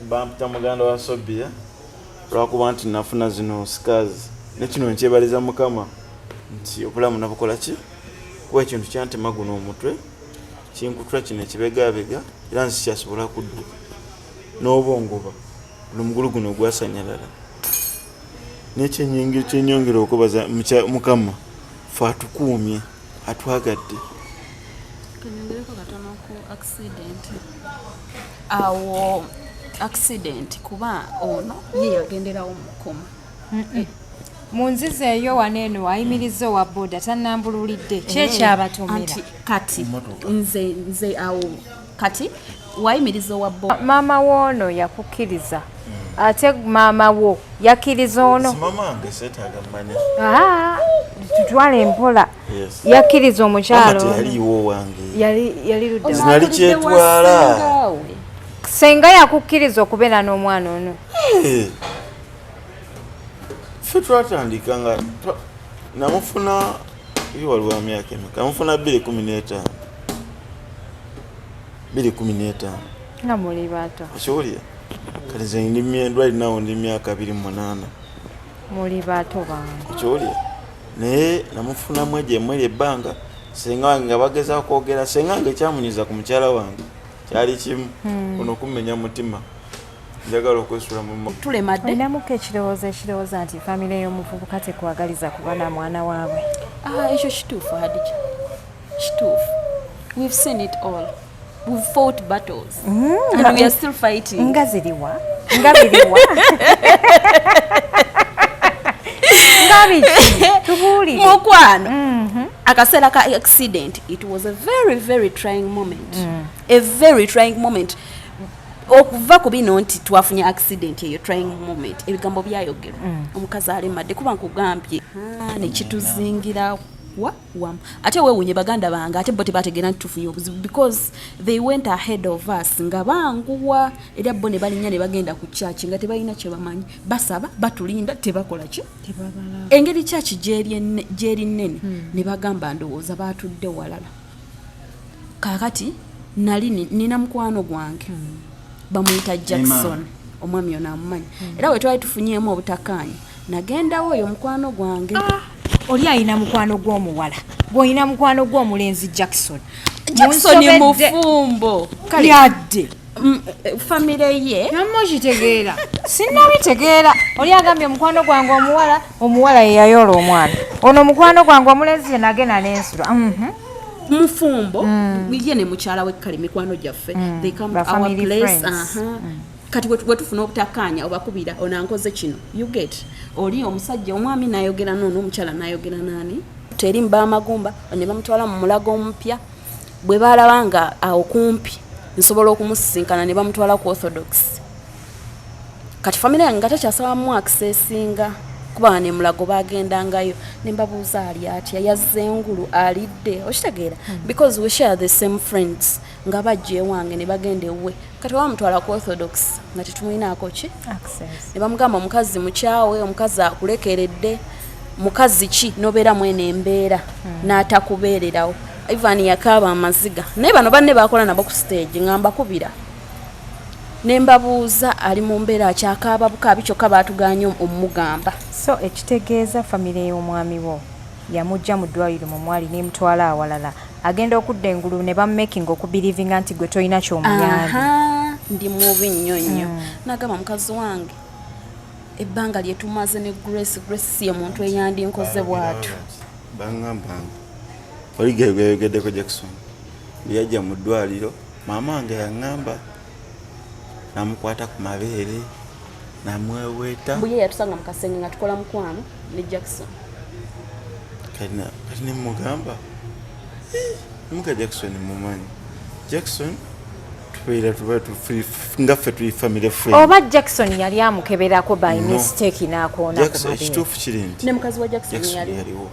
Bampita muganda wa Sobia lwakuba nti nafuna zino scars, ne kino nkyebaliza Mukama nti obulamu nabukola ki, kuba ekintu kyantema guno omutwe, kinkutula kino ekibegabega, era nsi kyasobola kudduka n'obongoba guno omugulu guno gwasanyalala. Nekyenyongera okwebaza Mukama fe atukuumye, atwagadde. Kanyongereko katono ku accident awo. Accident, kuba ono ye yagenderawo mukoma. Mu nzizi eyo wano eno ayimiriza owa boda tannambululidde ki ekyabatomera. Anti kati nze awo kati wayimiriza owa boda. Maama woono yakukkiriza, ate maama wo yakkiriza ono? Mama wange seetaaga mmanya. Ah, tutwale empola. Yes. Yakkiriza mama omukyalo ono? Teyaliiwo wange. Yali ludda wa? Nali kyetwala. Senga yakukkiriza okubeera n'omwana ono? Eh. Ffe twatandika nga namufuna ye waliwo myaka emeka? Namufuna 2015, 2015. Nga muli bato. Okiwulira? Kati nze ndi right now ndi myaka 28. Muli bato bange. Okiwulira? Naye namufunamu egyo emweri ebbanga, senga wange nga bagezaako kwogera, senga wange ekyamunyiza ku mukyala wange kyali kimu, ono kumenya mutima, njagala okwesula mu Tulemadde. Olinamuko ekirowoozo ekirowooza nti famire y'omuvubuka tekwagaliza kuba na mwana waabwe? Ah, ekyo kituufu, Hadija, kituufu. We've seen it all. We've fought battles and we are still fighting. Nga ziriwa? Nga biriwa? Nga biki? Tubuulire. Mukwano, akaseera ka accident, it was a very, very trying moment, a very trying moment. Okuva ku bino nti twafunye accident eyo, trying moment, ebigambo byayogerwa, omukazi alemadde, kuba nkugambye, ah, nekituzingira wa wamu. Ate weewuunye baganda bange, ate bo tebategeera nti tufunye obuzibu because they went ahead of us nga banguwa, era bo ne balinnya ne bagenda ku church nga tebalina kye bamanyi, basaba, batulinda, tebakola ki, engeri kyaki gyeri nnene, ne bagamba ndowooza batudde walala. Kaakati nali nina mukwano gwange bamuyita Jackson, omwami ono amumanyi, era we twali tufunyeemu obutakkaanya nagendawo oyo mukwano gwange. Oli alina mukwano gw'omuwala, gw'olina mukwano gw'omulenzi Jackson. Jackson Munsobedde. Mufumbo. Kale, Yadde. Famire ye. Namma okitegeera, sinnabitegeera. Oli agambye mukwano gwange omuwala, omuwala ye yayoola omwana ono. Mukwano gwange omulenzi ye nagenda n'ensula. Mufumbo ye ne mukyala we. Kale mikwano gyaffe, they come Ba to our family place. friends. Aha. Kati bwe tufuna obutakkaanya, obakubira, ono ankoze kino, you get, oli omusajja omwami nayogera noono, omukyala nayogera naani, teri mba amagumba, ne bamutwala mu Mulago omupya. Bwe balaba nga awo kumpi nsobola okumusisinkana, ne bamutwala ku Orthodox. Kati famire yange nga takyasabamu accessinga, kuba ne Mulago bagendangayo, ne mbabuuza ali atya, yazze engulu, alidde, okitegeera? Because we share the same friends, nga bajja ewange ne bagenda ewuwe. Kati bamutwala ku Orthodox nga tetumulinaako ki. Access. Ne bamugamba, omukazi mukyawe, omukazi akulekeredde, mukazi ki nobeera mwene embeera n'atakubeererawo. Ivan yakaaba amaziga, naye bano banne bakola nabo ku stage nga mbakubira ne mbabuuza ali mu mbeera akyakaaba bukaabi, kyokka baatuganye omugamba. So ekitegeeza famire y'omwami wo yamugja mu ddwaliro mu mwali n'emutwala awalala, agenda okudda engulu ne bamumakinga okubelievinga nti gwe tolina kyomuyambi. Aha, ndi mubi nnyo nnyo. Nagamba mukazi wange, ebbanga lye tumaze ne Grace, Grace si ye muntu eyandinkoze bw'atyo. Baŋŋambanga oli geyogeddeko Jackson yajja mu ddwaliro, maama wange yaŋŋamba namukwata ku mabeere namweweeta. Mbu ye yatusanga mu kasenge nga tukola mukwano ne Jackson. Kati nemugamba, muka Jackson mumanyi, Jackson tubeera tuba nga ffe tuli family friend. Oba Jackson yali amukeberako by No. mistake n'akoona ku Jackson, mabeere. ekituufu kiri nti Ne mukazi wa Jackson Jackson yaliwo. yaliwo.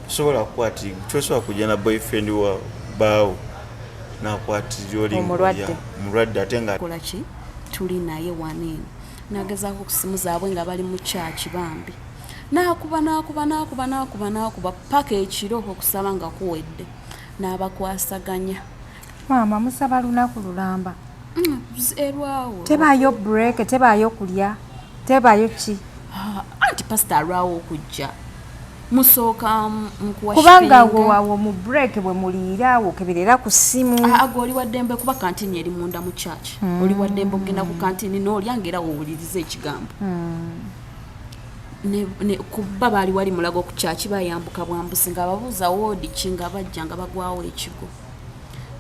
Tosobola kukwati, tosobola kujja na boyfriend wa baawo nakwatirira oli Omulwadde. ng'olya omulwadde ate nga Kola ki, tuli naye waneeno, nagezaako ku simu zaabwe nga bali mu kyaki, bambi naakuba, naakuba, naakuba, naakuba, naakuba paka ekiro okusaba nga kuwedde, n'abakwasaganya. Maama musaba lunaku lulamba. Erwawo. Tebaayo break, tebaayo kulya, tebaayo ki? Ah, anti pasita alwawo okujja, musooka mukuwa. Kubanga awo mu break bwe muliira awo, keberera ku ssimu. Ago oli waddembe, kuba kantini eri munda mu church. Oli waddembe okugenda ku kantini n'olya nga era wowuliriza ekigambo. Kuba baali wali Mulago ku kyaki, bayambuka bwambusi nga babuuza woodi ki, nga bajja nga bagwawo ekigo.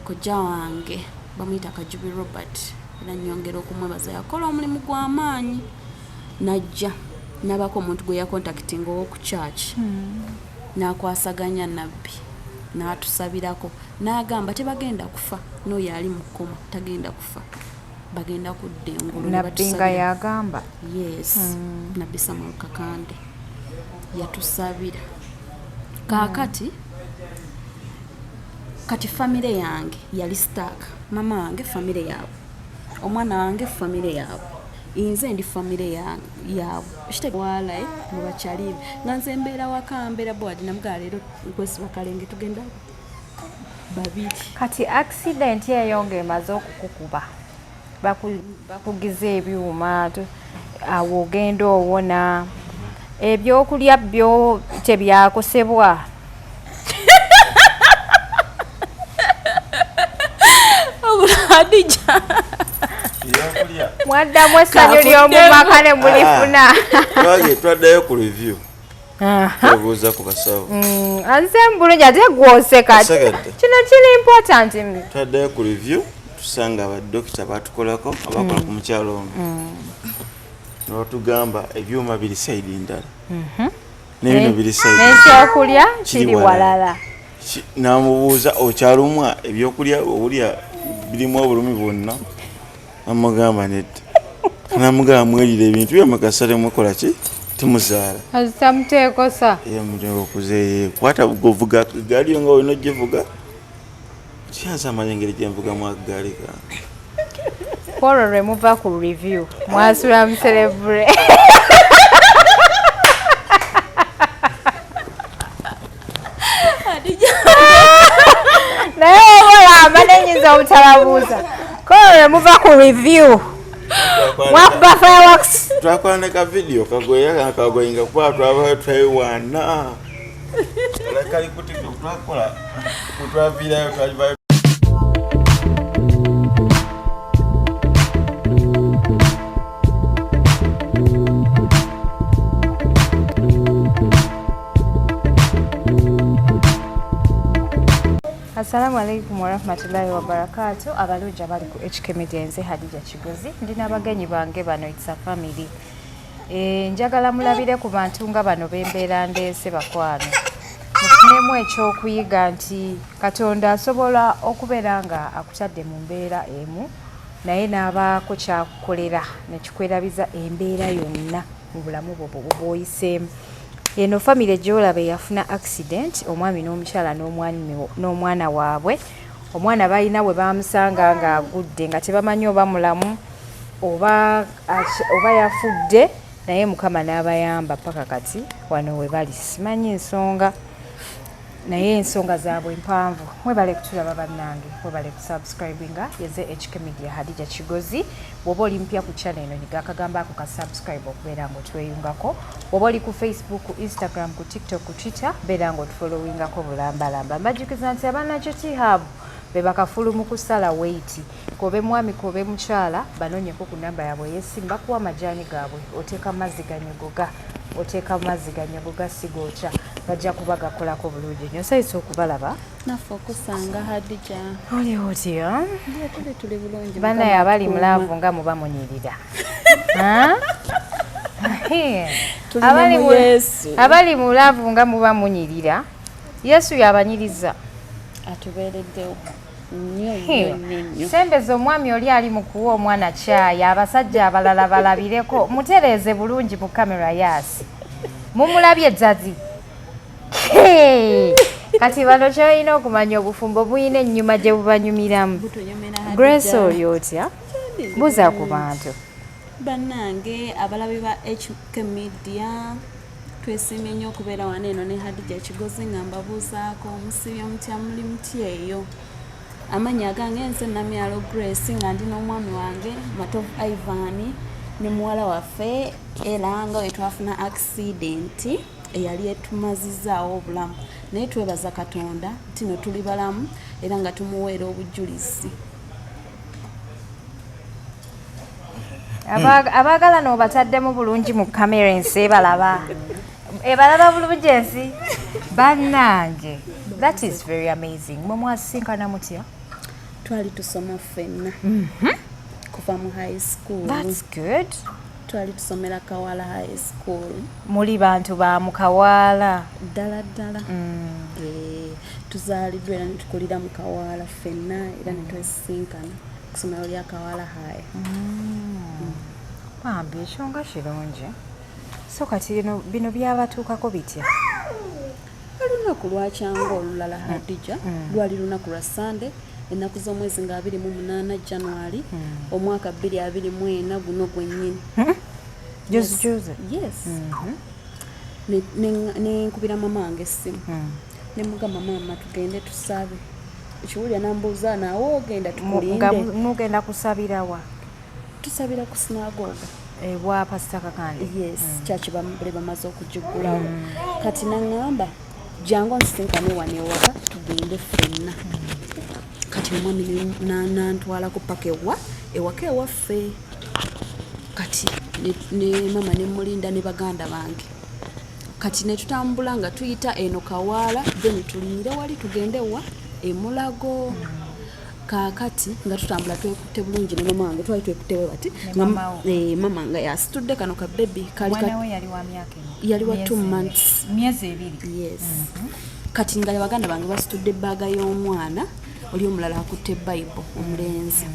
Kojja wange bamuyita Kajubi Robert, era nyongera okumwebaza, yakola omulimu gw'amaanyi, najja nabako omuntu gwe yacontactinga ow'oku church, n'akwasaganya nabbi n'atusabirako, n'agamba tebagenda kufa, n'oyo ali mu kkoma tagenda kufa, bagenda kudda engulu ne Nabbi nga batusabira. yagamba? Yes, Nabbi Samuel Kakande yatusabira. Kaakati kati famire yange yali stuck, mama wange famire yaabwe, omwana wange famire yaabwe, nze ndi famire yaabwe. Wala mu bakyalibe nga nze mbeera waka, mbeera bwadi namugaa, leero nkwesiba kalenge, tugenda babiri. Kati accident eyo ng'emaze okukukuba, bakugiza ebyuma, awo ogenda owona, ebyokulya byo tebyakosebwa? Hadija. Ebyokulya. Mwaddamu essanyu ly'omu maka ne mulifuna? Twaddayo ku review, twebuuza ku basawo. Anze mbulungi, ate gwoseka. Osekedde. Kino kiri important. Twaddayo ku review, tusanga abadokita batukolako, abakola ku mukyalo ono, nebatugamba ebyuma biri side ndala nebino biri side. N'ekyokulya Kiri kiri walala. Walala. Namubuuza, okyalumwa ebyokulya obulya birimu obulumi bwonna? Namugamba nedda. Namugamba mwerira ebintu byamwe, kasale mukola ki, temuzaala. Azitamuteekosa. Okuze kwata govuga gaali yo nga olina ogivuga, kyanza amanya engeri gyenvugamu akagaali kange. Kwolwo lwe muva ku review, mwasula muserebule? Hadija. Naye oba olamba nenyinza obutalabuuza, kwolwo lwe muva ku review mwakuba fireworks? Twakola ne ka video kagoya kagoyinga, kuba twaba twewaana kali ku TikTok, twakola kutwaviirayo twalivayo. Assalamu alaikum warahmatullahi wabarakatu. Abalungi abali ku HK Media, nze Hadija Kigozi, ndi n'abagenyi bange bano. It's a family. Njagala mulabire ku bantu nga bano bembeera ndeese, bakwano, mufunemu ekyokuyiga nti Katonda asobola okubeera nga akutadde mu mbeera emu, naye n'abaako kyakukolera nekikwerabiza embeera yonna mu bulamu bwo bw'oyiseemu. Eno famire gy'olaba eyafuna accident, omwami n'omukyala n'omwana waabwe. Omwana balina bwe bamusanga ng'agudde, nga tebamanyi oba mulamu oba yafudde, naye Mukama n'abayamba paka kati wano we bali. Simanyi nsonga, naye ensonga zaabwe mpanvu. Mwebale kutulaba bannange, mwebale kusubscribinga. Yeze HK Media, Hadija Kigozi. Bw'oba oli mpya ku channel eno, nyiga akagambo ako ka subscribe okubeera nga otweyungako. Bw'oba oli ku Facebook, ku Instagram, ku TikTok, ku Twitter, beera nga otufollowingako bulambalamba. Mbajjukiza nti abanakyo T-Hub be bakafulu mu kusala weight. Kobe mwami, kobe mukyala, banoonyeko ku namba yaabwe ey'essimu, bakuwa amajaani gaabwe, oteeka mazzi ganyogoga, oteeka mazzi ganyogoga, sigookya, gajja kuba gakolako bulungi nnyo. Nsanyusa okubalaba. Naffe okusanga, Hadija. Oli otya? Tuli bulungi. Banaye abali mu love nga muba munyirira. Ha? Tuli ne mu Yesu. Abali mu love nga muba munyirira, Yesu yabanyiriza. Atubeereddewo nnyo nnyo nnyo nnyo. Sembeza omwami oli ali mu kuwa omwana kyayi, abasajja abalala balabireko. Mutereeze bulungi mu kamera. Yaasi mumulabye ezzazi. Kati bano kyolina okumanya, obufumbo buyina ennyuma gye bubanyumiramu. Butunyumira, Hadija. Grace, oli otya? Buuza ku bantu. Bannange abalabi ba HK Media, twesiimye nnyo okubeera wano eno ne Hadija Kigozi, nga mbabuuzaako, musiibye mutya? Muli mutya eyo? Amannya agange nze Namyalo Grace, nga ndi n'omwami wange Matovu Ivan ne muwala waffe, era nga we twafuna accident eyali etumazizaawo obulamu, naye twebaza Katonda nti no tuli balamu era nga tumuweera obujulizi. Abaagala n'obataddemu bulungi mu kamera, ensi ebalaba, ebalaba bulungi ensi. Bannange, that is very amazing. Mwe mwasisinkana mutya? Twali tusoma ffenna kuva mu high school. That's good. Twali tusomera Kawala High School. Muli bantu ba mu Kawaala? Ddala ddala. Eh, tuzaaliddwa era netukulira mu Kawaala ffenna, era netwesisinkana ku ssomero lya Kawaala High. Bambi, ekyo nga kirungi. So kati bino byabatuukako bitya? Olunaku lwakyanga olulala, Hadija. Lwali lunaku lwa Sande, ennaku z'omwezi nga 28 January, omwaka 2024 guno gwennyini. Juzi juzi? Yes. Nenkubira mama wange essimu, nemugamba, "Maama, tugende tusabe." Ekiwulira nambuuza, "Naawe ogenda?" Nga "Tukulinde." Mugenda kusabirawa? Tusabira ku sinagoga. Ewa Pasita Kakande? Yes, kyaki bale bamaze okugiggulawo kati. Naŋŋamba, "Jangu onsisinkane wano ewaka, tugende ffenna." Kati omwami nantwalako paka ewa ewaka ewaffe. Kati ne mama nemulinda ne baganda bange. Kati netutambula nga tuyita eno Kawaala, then tulinyire wali tugende wa Emulago. Kaakati nga tutambula twekutte bulungi ne mama wange, twali twekutte bwe bati. Ne mama wo. Eh, mama nga yasitudde kano ka baby kali Mwana we yali wa myaka emu? Yali wa Myezi 2 ebiri. months. Myezi 2. Yes. Kati nga baganda bange basitudde ebbaaga y'omwana oli, omulala akutte Bayibuli, omulenzi,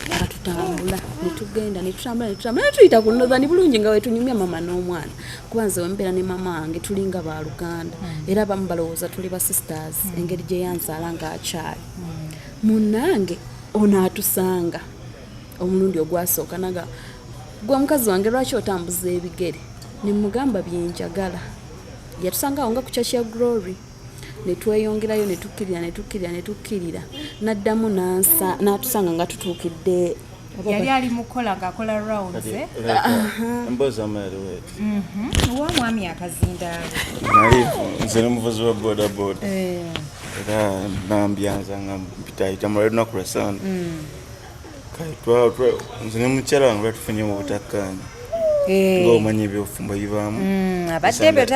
nga tutambula netugenda, netutambula, netutambula, netuyita ku Northern bulungi nga wetunyumya mama n'omwana, kuba nze wembeera ne mama wange tulinga baluganda, era abamu balowooza tuli ba sisters, engeri gye yanzaala ng'akyali munnange. Ono atusanga omulundi ogwasooka naga, "Gwe mukazi wange, lwaki otambuza ebigere?" Nemugamba, "Byenjagala." Yatusanga awo nga ku Church ya Glory, netweyongerayo, netukkirira, netukkirira, netukkirira, naddamu n'atusanga nga tutuukidde. Yali ali mukola ng'akola rounds, eh? Emboozi ama yali weti. Owa mwami akazindaalo. Nali nze nemuvuzi wa boda boda, era nambyanza nga mpitayita mulala lunaku lwa Sande. Kale nze ne mukyala wange lwatufunye mu butakkaanya, ngaomanyi ebyobufumbo bibaamu. Abadde ebyo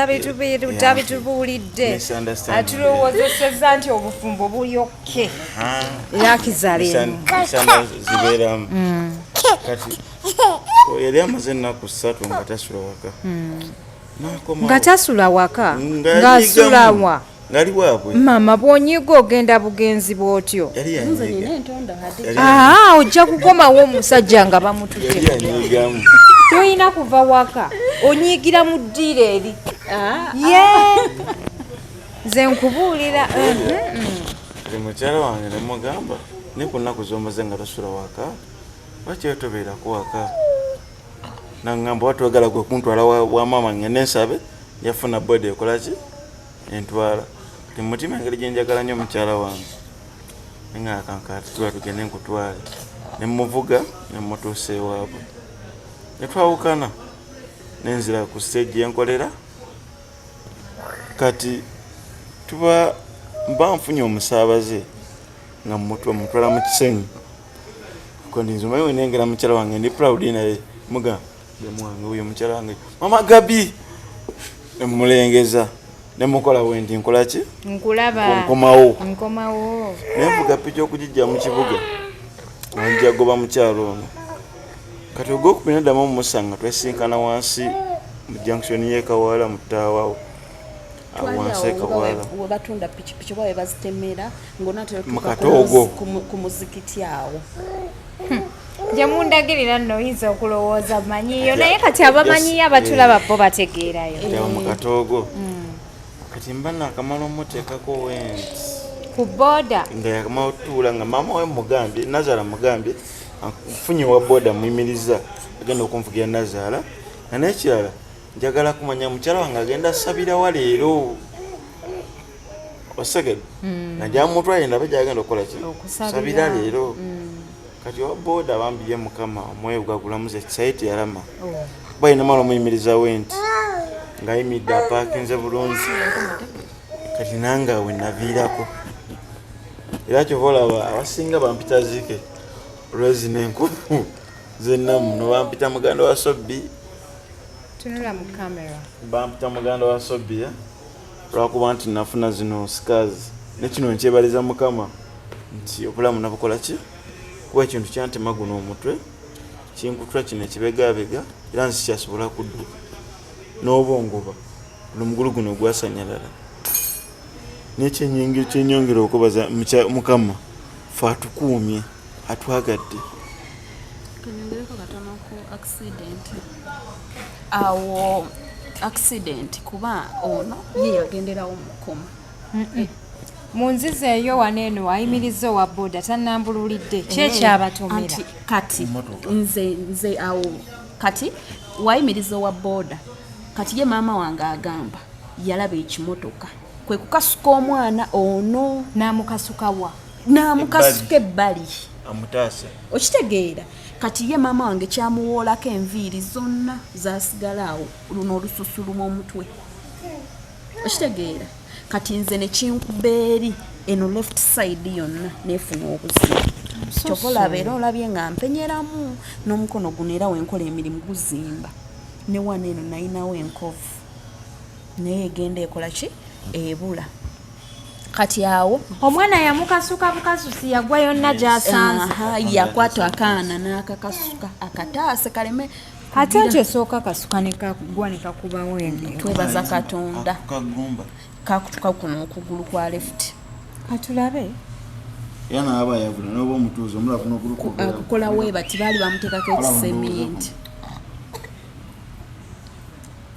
tabitubuulidde. Misunderstanding. Atulowoozesezza nti obufumbo buli okay, era akizaala emu. Zibeeramu. Kati yali amaze ennaku 3 nga tasula waka. N'akomawo. Nga tasula waka? Nga Ng'asula yanyigamu. wa? Ng'ali waabwe. Maama, bw'onyiga ogenda bugenzi bw'otyo? Yali Nze yanyiga. nina entondo, Hadija. Aa, ojja kukomawo omusajja nga bamututte. Yali yanyigamu. Tolina kuva waka, onyiigira mu ddiiro eri ye. Nze nkubuulira. Kati mukyala wange nemugamba, "Ne ku nnaku z'omaze nga tasula waka, lwaki tobeerako waka?" Naŋŋamba, "Watwagala gwe kuntwala wa maama ngende nsabe, yafuna boda ekolaki entwala." Kati mutima engeri gyenjagala nnyo mukyala wange, nga kankatula tugende nkutwale, nemuvuga nemutuusa ewaabwe, netwawukana, nenzira ku stage yenkolera. Kati tuba mba nfunye omusaabaze nga mutwala mu Kisenyi. Kondi nze omanyi wenengera mukyala wange, ndi proud naye muga mwange oyo mukyala wange mama Gabi, nemulengeza nemukola bwendi nkolaki. Nkulaba. Nkomawo. Nkomawo. Nenvuga piki okugijja mu kibuga nga nja goba mukyalo ono. Kati ogwokubiri naddamu omumusanga, twesinkana wansi mu junction y'e Kawaala mu ttaawawo awo Twali wansi awo nga e Kawaala. we batunda pikipiki oba we bazitemera ng'onaatera Mu otuuka katoogo. ku muzikiti awo. Gye mundagirira nno oyinza okulowooza manyiyo, naye kati abamanyiyo abatulaba bo bategeerayo. Kati awo mu katoogo, kati mba nakamala omuteekako wenti Ku booda? Nga yakamala otuula nga maama we mugambye, nazaala mugambye nfunye wa boda muyimiriza agenda okunvugira nazaala, nga nekirala njagala kumanya mukyala wange agenda asabirawa leero. Osegede nga gyamutwale ndabe gyagenda okukola ki? Okusabira. Sabira leero. Kati owa booda bambi ye Mukama omwoyo gwagulamuza ekisayi teyalama. Oh. Kuba yina mala omuyimirizawo nti ng'ayimiridde apaakinze bulungi. Kati nange awe naviirako, era kyova olaba abasinga bampita Zike olwezino enkufu zennamuno, bampita muganda wa Sobbi. Tunula mu kamera. Bampita muganda wa Sobbi, eh? Lwakuba nti nafuna zino scars, nekino nkyebaliza Mukama nti obulamu nabukola ki, kuba ekintu kyantema guno omutwe, kinkutula kino ekibegabega, era nsi kyasobola kudduka n'obongoba guno omugulu guno gwasanyalala. Nekyenyongera okwebaza Mukama fe atukuumye, atwagadde. Kanyongereko katono ku accident awo. Accident, kuba ono ye yagenderawo mukoma. Mu nzizi eyo wano eno ayimiriza owa boda tannambululidde ki ekyabatomera. Anti kati nze awo kati wayimiriza owa boda, kati ye maama wange agamba yalaba ekimotoka kwe kukasuka omwana ono. N'amukasukawa? N'amukasuka ebbali. Amutaase. Okitegeera? Kati ye maama wange kyamuwoolako enviiri zonna zasigala awo, luno olususu lw'omutwe. Okitegeera? Kati nze nekinkuba eri eno left side yonna nefuna obuzibu. Kyova olaba era olabye nga mpenyeramu n'omukono guno, era wenkola emirimu guzimba. Ne wano eno nayinawo enkovu, naye egenda ekola ki, ebula. Kati awo Omwana yamukasuka bukasusi, yagwa yonna gy'asanze. Aha, yakwata akaana n'akakasuka akataase kaleme. Ate nti esooka kasuka ne kagwa ne kakubawo eno. Twebaza Katonda. Kagumba. Kakutuka kuno okugulu kwa left. Katulabe. Era naaba yavula noba omutuuze omulala kuno ogulu. Akukola weebati, baali bamuteekako ekiseminti.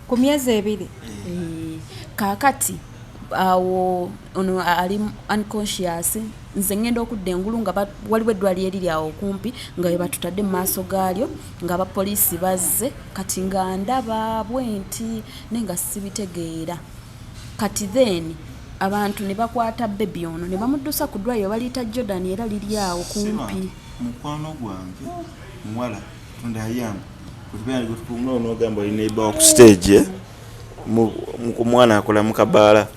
Ku myezi 2. Eh, kaakati awo ono ali unconscious, nze ngenda okudda engulu nga waliwo eddwaliro eriri awo okumpi nga we batutadde mu maaso gaalyo nga abapoliisi bazze. Kati nga ndaba bwe nti naye nga sibitegeera. Kati then abantu ne bakwata baby ono ne bamuddusa ku ddwaliro baliyita Jordan, era liri awo kumpi. Mukwano gwange muwala Tonda ayamba nogamba oli neighbor ku stage, eh? Ku mwana akola mu kabaala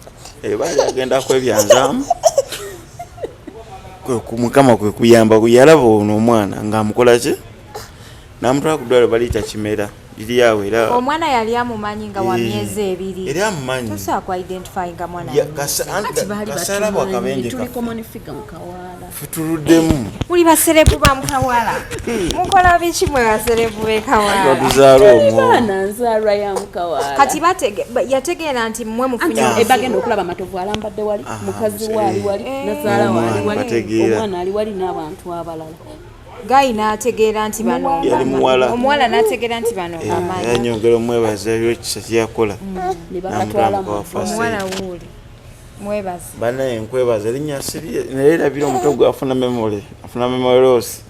eyo, baali agenda kwebyanzaamu. Mukama kwe kuyamba, yalaba ono omwana ng'amukola ki, n'amutwala ku ddwaliro baliyita Kimera, liri awo era. Omwana yali amumanyi nga wa Eh, myezi 2? Era amumanyi. Tosobola ku identifyinga mwana Ya, wa myezi Anti baali kasalaba batumanyi, akabenje tuli kaffe. common figure mu Kawaala. Ffe tuluddemu. Muli baserebu ba Mukawala, mukola biki mwe baserebu b'Ekawala? Batuzaala omwo. Baana nzaalwa ya Mukawaala. Kati yategeera nti mmwe Anti mufunye bagenda okulaba Matovu alambadde wali, mukazi we ali wali, nazaala we ali Omwana wali, bategeera. omwana ali wali n'abantu abalala. Guy n'ategeera nti bano Yali muwala. Omuwala n'ategeera nti bano amanyi. Era nyongera omwebaza ekisa kyeyakola. Ne bakatwala mu Namutwala first aid. Omuwala wuuli, mwebaze. Banaye nkwebaza erinnya siri naye erabira omutwe gwe, afuna memory, afuna memory loss.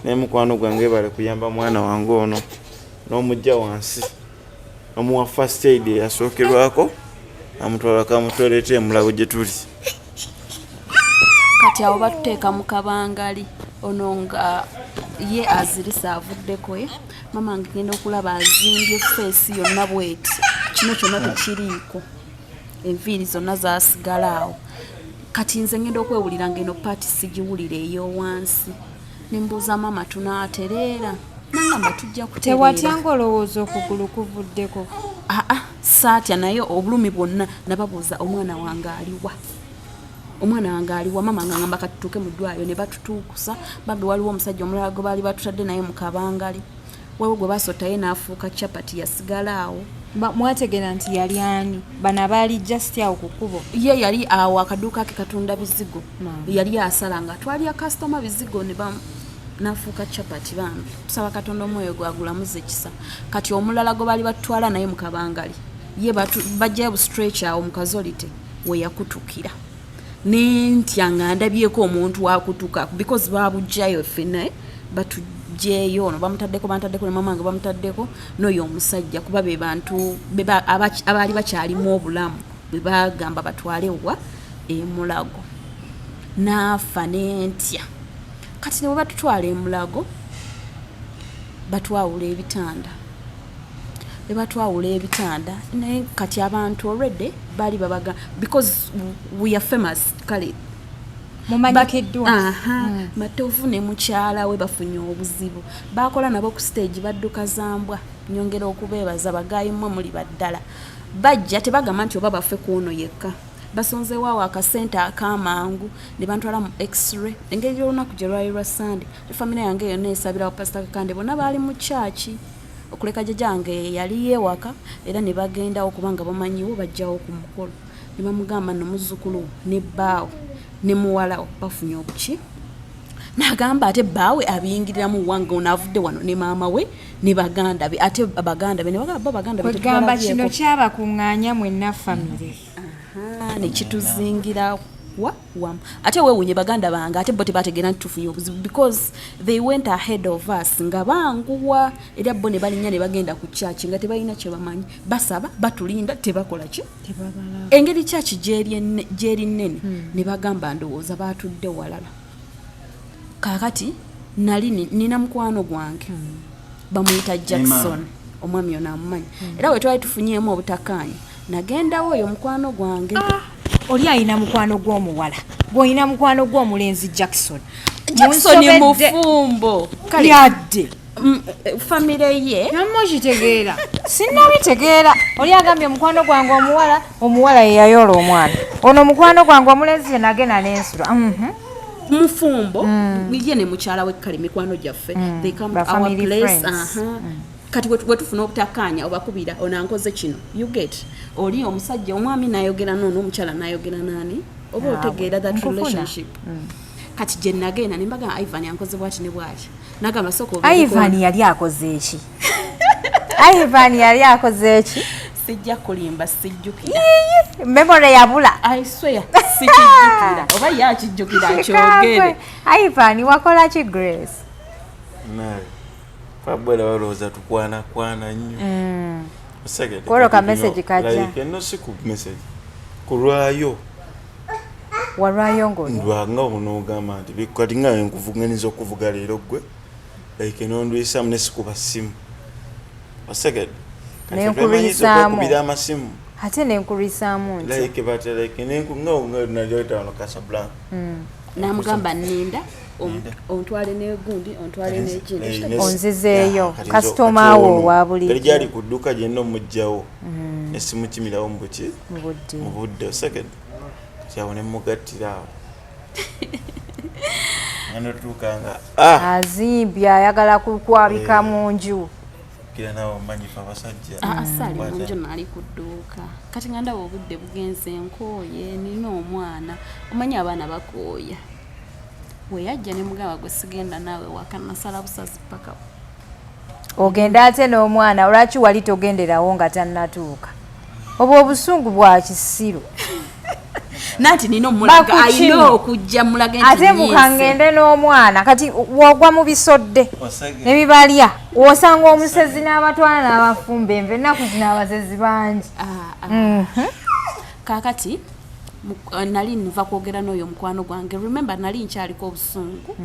Naye mukwano gwange bale kuyamba mwana wange ono n'omujja wansi, omuwa first aid eyasookerwako, amutwala kamutwaleta emulago gye tuli. Kati awo batuteeka mu kabangali, ono nga ye azirisa avuddeko. Ye mama nga genda okulaba azimbye face yonna bweti, kino kyonna tekiriiko, enviiri zonna zasigala awo. Kati nze ngenda okwewulira nga eno part sigiwulira ey'owansi, nembuuza maama, tunaatereera? Nangamba tujja kutereera. Tewatyanga olowooza okugulu kuvuddeko? Aa, saatya, naye obulumi bwonna. Nababuuza, omwana wange aliwa? Omwana wange aliwa? Mama nga ngamba katutuuke mu ddwaliro. Ne batutuukusa bambi. Waliwo omusajja omulala gwe baali batutadde naye mu kabangali, waliwo gwe basotaye n'afuuka capati, yasigala awo. Mwategeera nti yali ani? Bano abaali just awo ku kkubo? Ye yali awo, akaduuka ke katunda bizigo. Yali asala nga twalya kasitoma bizigo ne nafuuka capati. Bambi tusaba Katonda omwoyo gwagulamuza ekisa. Kati omulala gwe baali batutwala naye mu kabangali, ye bajjayo bu stretcher awo mu casualty we yakutukira. Nentya nga ndabyeko omuntu akutuka because babugjayo ffenna batugjeyo. Ono bamutaddeko, bantaddeko, ne mama nga bamutaddeko n'oyo omusajja, kuba be bantu abaali bakyalimu obulamu bwe bagamba batwale wa Emulago naafa nentya. Kati ne bwe batutwala Emulago, batwawula ebitanda, ne batwawula ebitanda, naye kati abantu already baali babaga because we are famous, kale. Mumanyikiddwa. Aha, Matovu ne mukyala we bafunye obuzibu, bakola nabo ku stage, badduka zambwa. Nyongera okubeebaza, bagayi mmwe muli baddala. Bajja tebagamba nti oba baffe ku ono yekka, basonzeewaawo akasente ak'amangu ne bantwala mu X-ray. Engeri y'olunaku gye lwali lwa Sande, famire yange yonna esabirawo Pasita Kakande, bonna baali mu kyaki okuleka jjajjange yali ewaka, era ne bagendawo kubanga bamanyiwo bajjawo ku mukolo ne bamugamba, "No muzzukulu ne bbaawe ne muwalawo bafunye obuki." N'agamba ate bbaawe abiyingiriramu wange, ono avudde wano ne maama we ne baganda be, ate baganda be ne bagamba bo baganda be. Kwegamba kino Tetubalabyeko. Kyabakuŋŋaanya mwenna famire. Aha, ne kituzingira wa wamu. Ate weewuunye baganda bange, ate bo tebategeera nti tufunye obuzibu because they went ahead of us nga banguwa, era bo ne balinnya ne bagenda ku kyaki nga tebalina kye bamanyi, basaba, batulinda, tebakola ki. Engeri kyaki gyeri nnene, ne bagamba ndowooza batudde walala. Kaakati nali nina mukwano gwange bamuyita Jackson, omwami ono amumanyi, era we twali tufunyeemu obutakkaanya, nagendawo oyo mukwano gwange. Oli alina mukwano gw'omuwala, gw'olina mukwano gw'omulenzi Jackson. Jackson Munsobedde. Mufumbo. Kale, Yadde. Famire ye. Namma okitegeera, sinnabitegeera. Oli agambye mukwano gwange omuwala, omuwala ye yayoola omwana ono, mukwano gwange omulenzi ye nagenda n'ensula. Mufumbo ye ne mukyala we, kale mikwano gyaffe, they come Ba to our family place. Friends. Aha. Kati wetufuna obutakkaanya, obakubira, ono ankoze kino, you get, oli omusajja omwami nayogera noono, omukyala nayogera naani, oba otegeera that Nkufuna. relationship. Kati gye nagenda ne mbagamba, "Ivan ankoze bwati ne bwati." Nagamba, "Sooka obeereko." Ivan yali akoze eki? Ivan yali akoze eki? Sijja kulimba, sijjukira. Memory yabula. I swear sikijjukira, oba ye akijjukira akyogere. Ivan, wakola ki Grace? Naye fabwera balowooza tukwanakwana nnyo. Osegedde? Kwolwo ka Kati message kajja. Like, eno si ku message, kulwayo. Walwayo ng'oli Ndwanga onoogamba nti kati nga nkuvuganiza okuvuga leero gwe, like nondwisamu nesikuba simu, osegedde? Kati ffe twemanyiza Nenkulwisaamu. okwekubira amasimu. Ate nenkulwisaamu nti Like but like nga naleta wano Casablanca. Namugamba, "Nninda, ontwale negundi, ontwale negindi." Onzizeeyo. Kasitoma wo owa bulijjo. Kali gyali ku dduuka gyenna omugjawo nesimukimirawo mubuki Mu budde. Mu budde, osegedde? Kati awo nemugattira awo nga notuuka nga ah Azimbye, ayagala kukwabika mu nju. Gira naawe omanyifu abasajja. Aa, saali Kwata. munju, naali ku dduuka. Kati nga ndaba obudde bugenze, nkooye, nina omwana, omanyi abaana bakooya. Weyajja ne mugamba, "Gwe sigenda naawe waka." Nasala busazi paka Ogenda ate n'omwana, lwaki wali togenderawo nga tannatuuka? Obwo obusungu bwa kisiru. Nanti nina omulaga Bakukima. ayina okujja mulage nti Ate nyiise. mukangende n'omwana, kati wogwa mu bisodde Osege. ne bibalya, osanga omusezi n'abatwala n'abafumba enva. Ennaku zino abasezi bangi. Ah, ah. Kaakati nali nva kwogera n'oyo omukwano gwange. Remember, nali nkyaliko obusungu,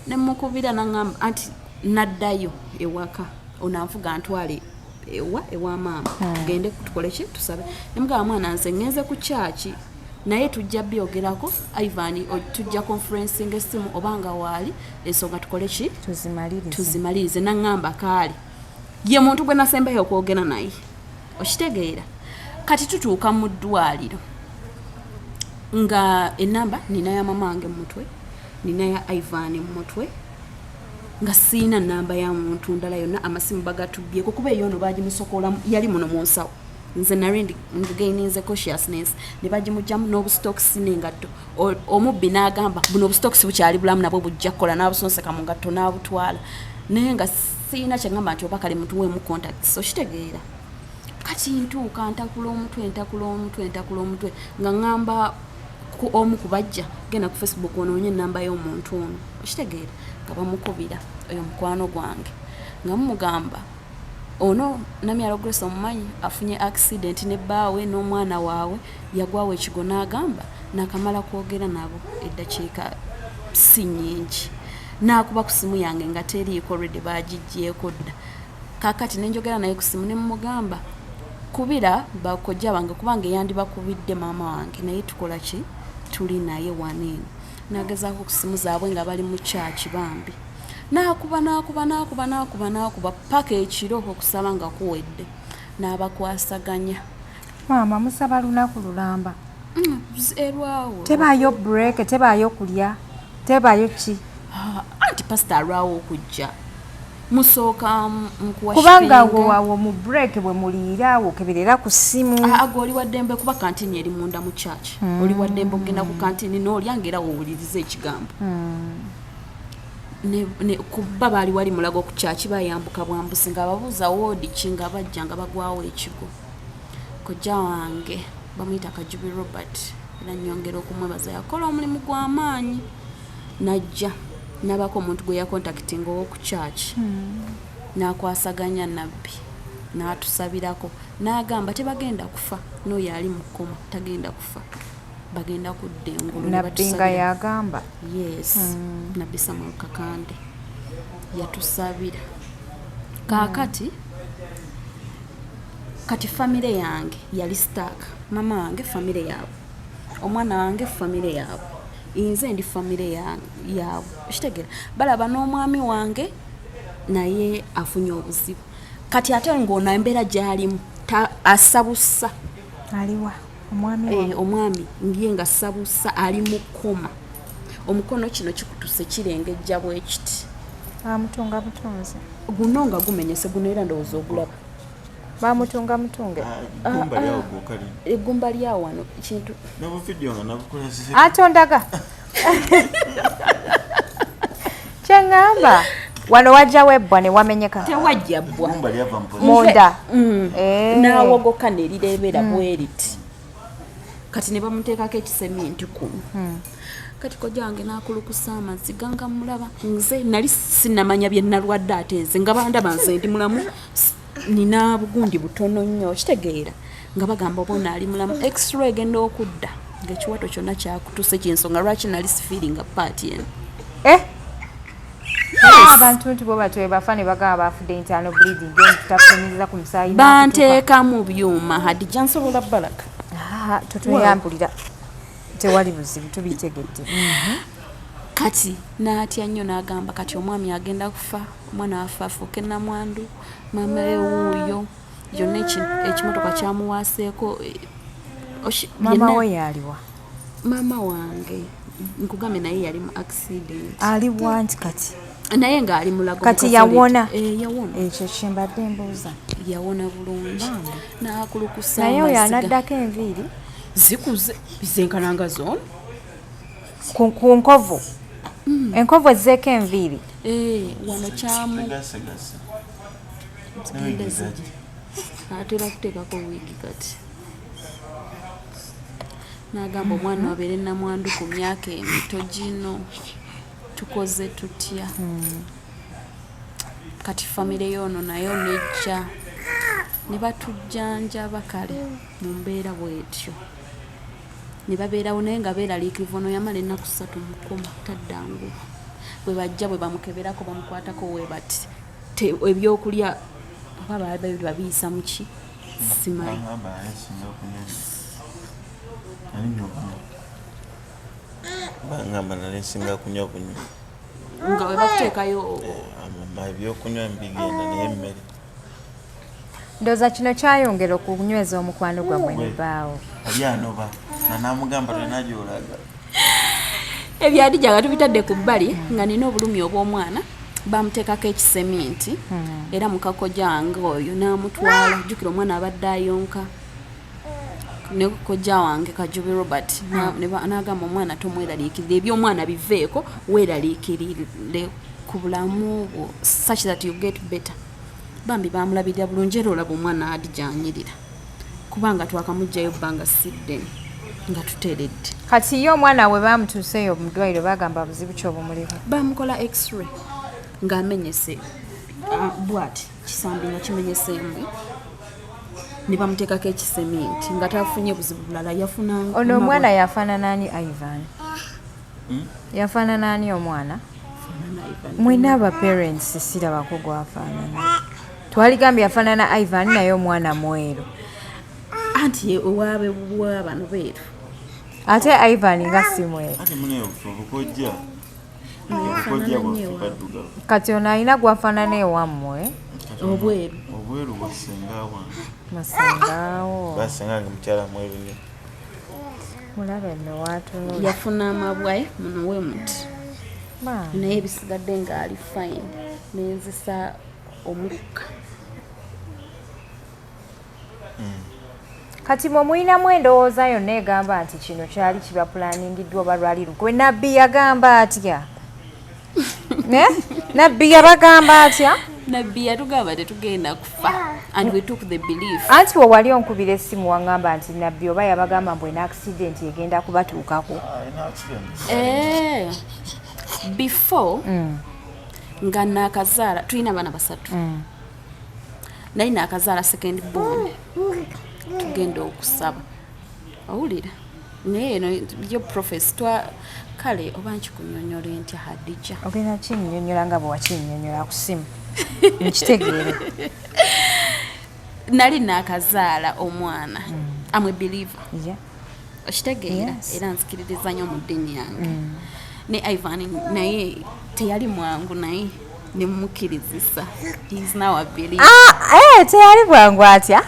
ne mukubira naŋŋamba anti naddayo ewaka, ono anfuga antwale ewa maama, tugende tukole ki, tusabe. Nemugamba, "Mwana, nze ŋŋenze ku kyaki, naye tujja byogerako. Ivan, tujja conferencing essimu obanga waali, ensonga tukole ki, Tuzimalirize. tuzimalirize." Naŋŋamba kaali ye muntu gwe nasembayo okwogera naye, okitegeera? Kati tutuuka mu ddwaliro nga enamba nina ya mama wange mu mutwe, nina ya Ivan mu mutwe, nga siina namba ya muntu ndala yonna. Amasimu bagatubyeko kuba eyono bagimusokolamu, yali muno mu nsawo. Nze nali ngaininze consciousness ne bagimugjamu n'obusitokisi n'engatto. Omubbi n'agamba, "Buno obusitokisi bukyali bulamu, nabwo bujja kukola." N'abusonseka mu ngatto n'abutwala, naye nga siina kyengamba nti oba kale mutuweemu contacts, okitegeera? Kati ntuuka ntakula omutwe, ntakula omutwe, ntakula omutwe, nga ŋŋamba ku omu ku bajja, "Genda ku Facebook onoonye enamba y'omuntu ono," okitegeera? Nga bamukubira oyo mukwano gwange, nga mumugamba Ono Namyalo Grace omumanyi, afunye accident ne bbaawe n'omwana waabwe, yagwawo ekigo. N'agamba nakamala kwogera nabo eddakiika si nnyingi, n'akuba ku simu yange nga teriiko, already bagiggyeeko dda. Kakati nenjogera naye ku simu, nemugamba kubira bakojja bange, kubanga eyandibakubidde maama wange, naye tukola ki, tuli naye waneeno. Nagezaako ku simu zaabwe nga bali mu kyaki bambi, nakuba, nakuba, nakuba, nakuba, nakuba paka ekiro okusaba nga kuwedde, n'abakwasaganya. Maama, musaba lunaku lulamba? Erwawo. Tebaayo break, tebaayo kulya, tebaayo ki? Ah, anti pasita alwawo okujja, musooka nkuwa. Kubanga awo mu break bwe muliira awo, keberera ku ssimu. Ago oli waddembe, kuba kantini eri munda mu church. Oli waddembe okugenda ku kantini n'olya nga era wowuliriza ekigambo. Kuba baali wali Mulago ku kyaki, bayambuka bwambusi nga babuuza woodi ki, nga bajja nga bagwawo ekigo. Kojja wange bamuyita Kajubi Robert, era nyongera okumwebaza, yakola omulimu gw'amaanyi, najja nabako omuntu gwe yacontactinga ow'oku kyaki, n'akwasaganya nabbi n'atusabirako, n'agamba tebagenda kufa, n'oyo ali mu kkoma tagenda kufa, bagenda kudda engulu ne Nabbi nga batusabira. Yagamba? Yes, Nabbi Samuel Kakande yatusabira. Kaakati kati famire yange yali stuck, mama wange famire yaabwe, omwana wange famire yaabwe, nze ndi famire yaabwe, kitegeera? Balaba n'omwami wange naye afunye obuzibu kati, ate ng'ono embeera gy'alimu asabusa. Aliwa omwami? Eh, omwami ngiye nga sabusa, ali mu coma, omukono kino kikutuse kirengejja bwe kiti. Bamutunga butunzi? Guno nga gumenyese guno, era ndowooza ogulaba. Bamutunga mutunge? Eggumba lyawo gwokali. Eggumba lya wano kintu. Nobuvidiyo nga nabukolesa. Ate ondaga kyeŋŋamba, wano wajjawo ebbwa ne wamenyeka? Tewajja bbwa. Eggumba lyava mu Munda. Eh. N'awogoka ne lireebera bwe riti, kati ne bamuteekako ekiseminti kuno. Kati kojja wange n'akulukusa amaziga nga mulaba nze nali sinamanya bye nalwadde, ate nze nga bandaba nze ndi mulamu, nina bugundi butono nnyo, kitegeera nga bagamba obona ali mulamu. X-ray egenda okudda ngaekiwato kyonna kyakutuse, kyensonga lwaki nali sifeelinga part eno. Eh? Abantu nti bo batyo bafa ne bagamba bafudde internal bleeding, tutafunyiriza ku musaayi n'akutuka. Banteekamu byuma, Hadija, nsobola balaka. Ah, totweyambulira, tewali buzibu, tubitegedde. Kati n'atya nnyo, n'agamba kati omwami agenda kufa, omwana waffe afuuke namwandu, maama we wuuyo, yonna ekimotoka kyamuwaaseeko, eh, Maama we yaliwa? Maama wange nkugambye naye yali mu accident. Aliwa nti kati? Naye ng'ali Mulago. Kati mu yawona? Eh, yawona. Ekyo kyembadde mbuuza. Yawona bulungi, n'akulukusa Naye oyo amaziga. anaddako enviiri? Zikuze, zenkananga zona. Ku nkovu, enkovu ezzeeko enviiri? Eh, wano kyamu. Gasegase. Zigenda zijja, atera kuteekako wiigi. Kati n'agamba omwana wabeere namwandu ku myaka emito gino, tukoze tutya? Kati famire yoono nayo nejja ne batujjanjaba, kale mu mbeera bwetyo ne babeerawo, naye nga beeraliikirivu. Ono yamala ennaku 3 mu coma, tadda ngulu. Bwe bajja, bwe bamukeberako, bamukwatako we bati, ebyokulya oba babiyisa mu ki, simanyi. Agamba asinga kunywa, nali nywa bunywa, bangamba nali nsinga kunywa bunywa. Nga we bakuteekayo. Amama ebyokunywa mbigenda, naye emmere. Ndowooza kino kyayongera okunyweza omukwano gwammwe ne bbaawo. Ali anoba nanamugamba tolina gyolaga. Ebyadija nga tubitadde ku bbali, nga nina obulumi obw'omwana, bamuteekako ekiseminti, era mukakojja wange oyo n'amutwala. Jjukira omwana abadde ayonka, ne kojja wange Kajubi Robert n'agamba omwana tomweraliikirira, ebyomwana biveeko, weeraliikirire ku bulamu bwo such that you get better. Bambi bamulabirira bulungi, era olaba omwana Adija anyirira, kubanga twakamugjayo bbanga si ddene nga tuteredde. Kati ye omwana we bamutuuseeyo mu ddwaliro, bagamba buzibu ki obumulimu? Bamukola x-ray ng'amenyese. Bwati kisambi nga kimenyeseemu ne bamuteekako ekiseminti nga tafunye buzibu bulala, yafuna Ono omwana yafaanana ani, Ivan? Yafaanana ani omwana? Mwena aba parents, sirabako gwafaanana. Twaligambye yafaanana Ivan, naye omwana mweru. Anti ye owaabe bwa bano beeru. Ate Ivan nga si mweru. Ate munaye obukojja, obukojja bwaffe baddugavu. Kati ono alina gwafaanana ewammwe? Obweru. Obweru bwa ssenga wange. Musengaawo? Basenga wange mukyala mweru nnyo. Mulabe nno watunula. Yafuna amabwa muno we muti, naye ebisigadde ng'ali fine, nenzisa omukka. Kati mwe mulinamu endowooza yonna egamba nti kino kyali kiba pulaningiddwa oba lwali lukwe? Nabbi yagamba atya? Ne? Nabbi yabagamba atya? Nabbi yatugamba tetugenda kufa and we took the belief. Anti we wali onkubira essimu waŋŋamba nti nabbi oba yabagamba mbu ena accident egenda kubatuukako. Alina accident. Eh, before nga nakazaala, tulina abaana basatu, naye nakazaala second born, tugenda okusaba, owulira, naye eno yo prophecy twa kale oba nkikunyonyola ntya, Hadija? Ogenda kinnyonnyola nga bwe wakinnyonnyola ku simu, nkitegeere. Nali nakazaala omwana, am a believer. Okitegeera? Yes. Era nzikiririza nnyo mu ddiini yange ne Ivan, naye teyali mwangu, naye nemukkirizisa. He is now a believer. Ah, eh, teyali bwangu atya?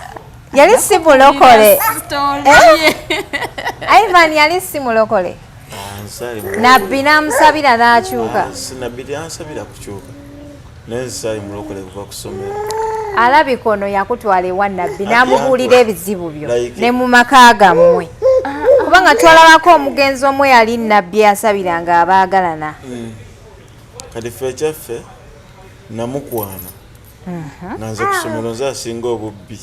Yali si mulokole? Story ye. Ivan yali si mulokole? Nsaali. Nabbi n'amusabira n'akyuka? Nabbi teyansabira kukyuka, naye nsaali mulokole kuva ku ssomero. Alabika ono yakutwala ewa nabbi n'amubuulira ebizibu byo ne mu maka gammwe, kubanga twalabako omugenzi omu yali nabbi asabiranga abaagalana. Kati ffe ekyaffe namukwana nga nze ku ssomero nze asinga obubbi.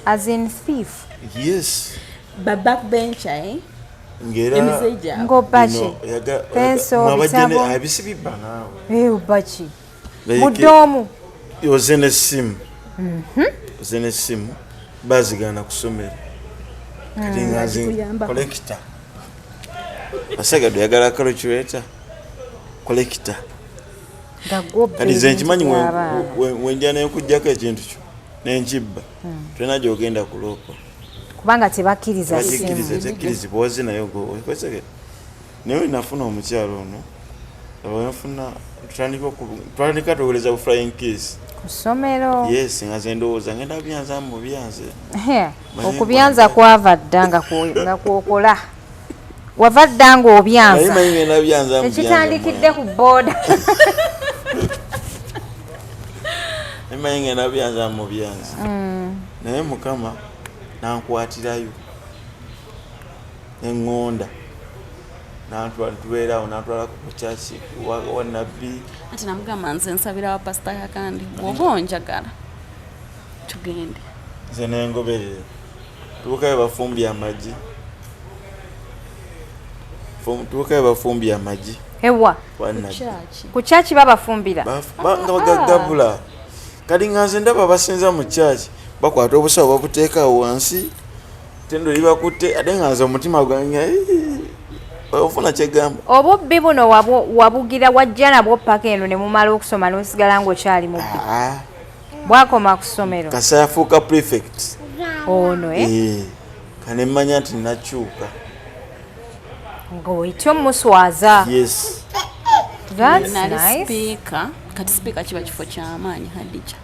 As in thief? Yes. Ba backbencher, eh? Ng'era Emize gyabwe. Ng'obba ki? Pencil, bitabo? Ebisibibba naawe. Eh, obba ki? Like, Mu dorm? Oze n'essimu, oze n'essimu, bazigaana ku ssomero. Kati nga nze Zikuyambako. collector asagadde oyagala calculator, collector. Nga gwobba Kati nze ebintu nkimanyi by'abaana. wenja nenkugjako ekintu kyo nenkibba, tolina gyogenda kuloopa. Kubanga tebakkiriza Bakikkiriza. simu. Tekkirizibwa, oze naye okozege. Naye nafuna omukyalo ono, wenfuna tutandika tuwuleza bu flying kiss. Ku ssomero? Yes, nga nze ndowooza ngenda byanza mu byanze. Okubyanza kwava dda nga kwokola, wava dda Naye ng'obyanza. manyi ngenda byanza mu byanze. Tekitandikidde ku booda. Naye manyi ngenda byanza mu byanze, naye Mukama nankwatirayo neŋŋonda, nantwala tubeeraawo, nantwalako ku kyaki wa nabbi. Ati namugamba nze nsabira wa Pasita Kakandi, bw'oba onjagala tugende. Nze nengoberera, tuukayo bafumbye amagi. Tuukayo bafumbye amagi. Ewa? Wa nabbi. Kyaki? Ku kyaki babafumbira? Nga bagagabula. Kati nga nze ndaba basinza mu kyaki bakwata obusawo babuteeka awo wansi, tendo libakutte, ate nga nze omutima gwange, "Eh, ofuna kyegamba." Obubbi buno wabugira wajja nabwo paka eno ne mumala okusoma n'osigala ng'okyali mubbi? Ah, Bwakoma ku ssomero? Kasa yafuuka prefect. Ono, eh? Eh, kanemmanya nti nakyuka. Ng'oyityo muswaza. Yes. That's Nali nice. sipiika. Kati sipiika kiba kifo kyamaanyi, Hadija.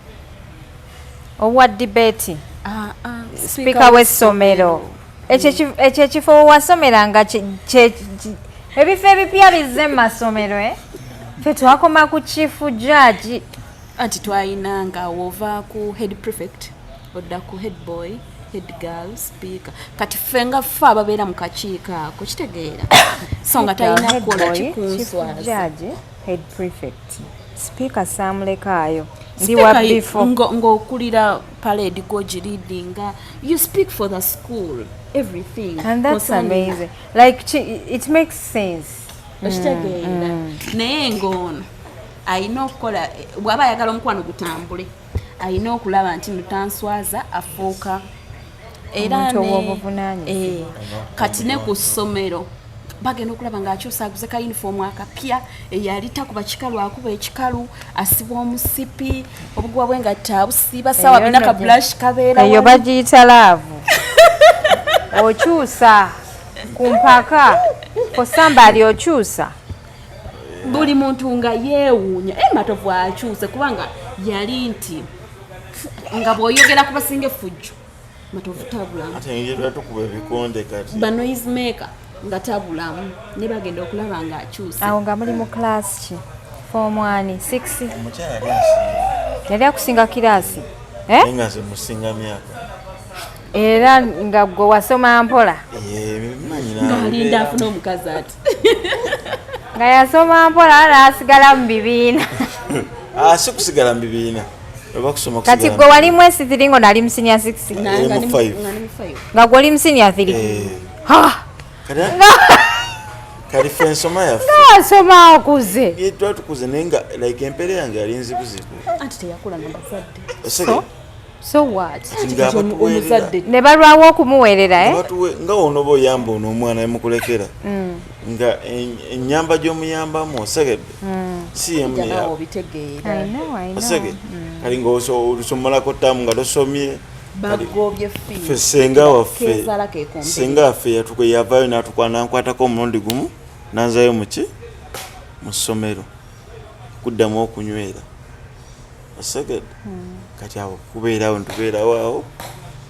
Owa debate? Ah, ah, Sipiika w'essomero. Ekyo ekifo wewasomera nga ebifo ebipya bizze mu masomero, eh? Ffe twakoma ku chief judge. Anti twayinanga wova ku head prefect, odda ku head boy, head girl, speaker. Kati ffe nga ffe ababeera mu kakiiko ako, kitegeera, so nga talina Head kukola boy, chief kikunswaza. judge, head prefect, speaker saamulekaayo, ndi wa Speaker, bifo. Ng'okulira parade, gogireadinga, you speak for the school, everything And that's amazing. Like, it makes sense. Okitegeera? Naye ng'ono Ayina okukola, bw'aba ayagala omukwano gutambule, ayina okulaba nti nutanswaza afuuka era Omuntu ne- ow'obuvunaanyizibwa. Kati ne ku ssomero bagenda okulaba ng'akyusa, aguze ka uniform akapya, eyali takuba kikalu akuba ekikalu, asiba omusipi, obuguwa bwe nga tabusiba sawa Eyo bina nno ka blush kabeera eyo wali. Bagiyita love. Okyusa ku mpaka kosambaali, okyusa. Buli muntu nga yeewuunya, e Matovu akyuse, kubanga yali nti nga bw'oyogera ku basinga effujjo, Matovu tabulamu. Ate engeri twatukuba ebikonde kati. Ba noise maker nga tabulamu, ne bagenda okulaba nga akyuse. Awo nga muli mu class ki? Form 1, 6? Omukyala yali asinga. Yali akusinga kiraasi, eh? Naye nga nze musinga myaka. Era nga gwe wasoma mpola. Manyi. Ng'alinda afune omukazi ati. Nga yasoma mpola n'asigala mu bibiina. Si kusigala mu bibiina oba kusoma. Kati kusigala gwe mu wali mu S3 ngo nali mu senior 6? Yali mu five. Nga ni mu five. Nga gwe oli mu senior 3? Eh, Ha! Kati ffe ensoma yaffe Asoma akuze. Ye twatukuze, naye nga like empeera yange yali nzibuzibu. Anti teyakula na bazadde. Osege, So what? nga abatuweerera Omuzadde. Ne balwawo okumuweerera, eh? Nga wonoba oyamba ono omwana emukulekera, nga ennyamba gy'omuyambamu, osegedde, si yemu Janawe neya obitegeera. I know, I know. Osege, kali ngaolusomalako tamu nga tosomye. Bagobye. Ffe senga waffe Kezaala kekombe. Senga waffe yatuka, yavaayo n'atukwana, nankwatako omulundi gumu, nanzayo muki mu ssomero kuddamu okunywera, osegedde. Kati awo kubeerawo ntubeerawo awo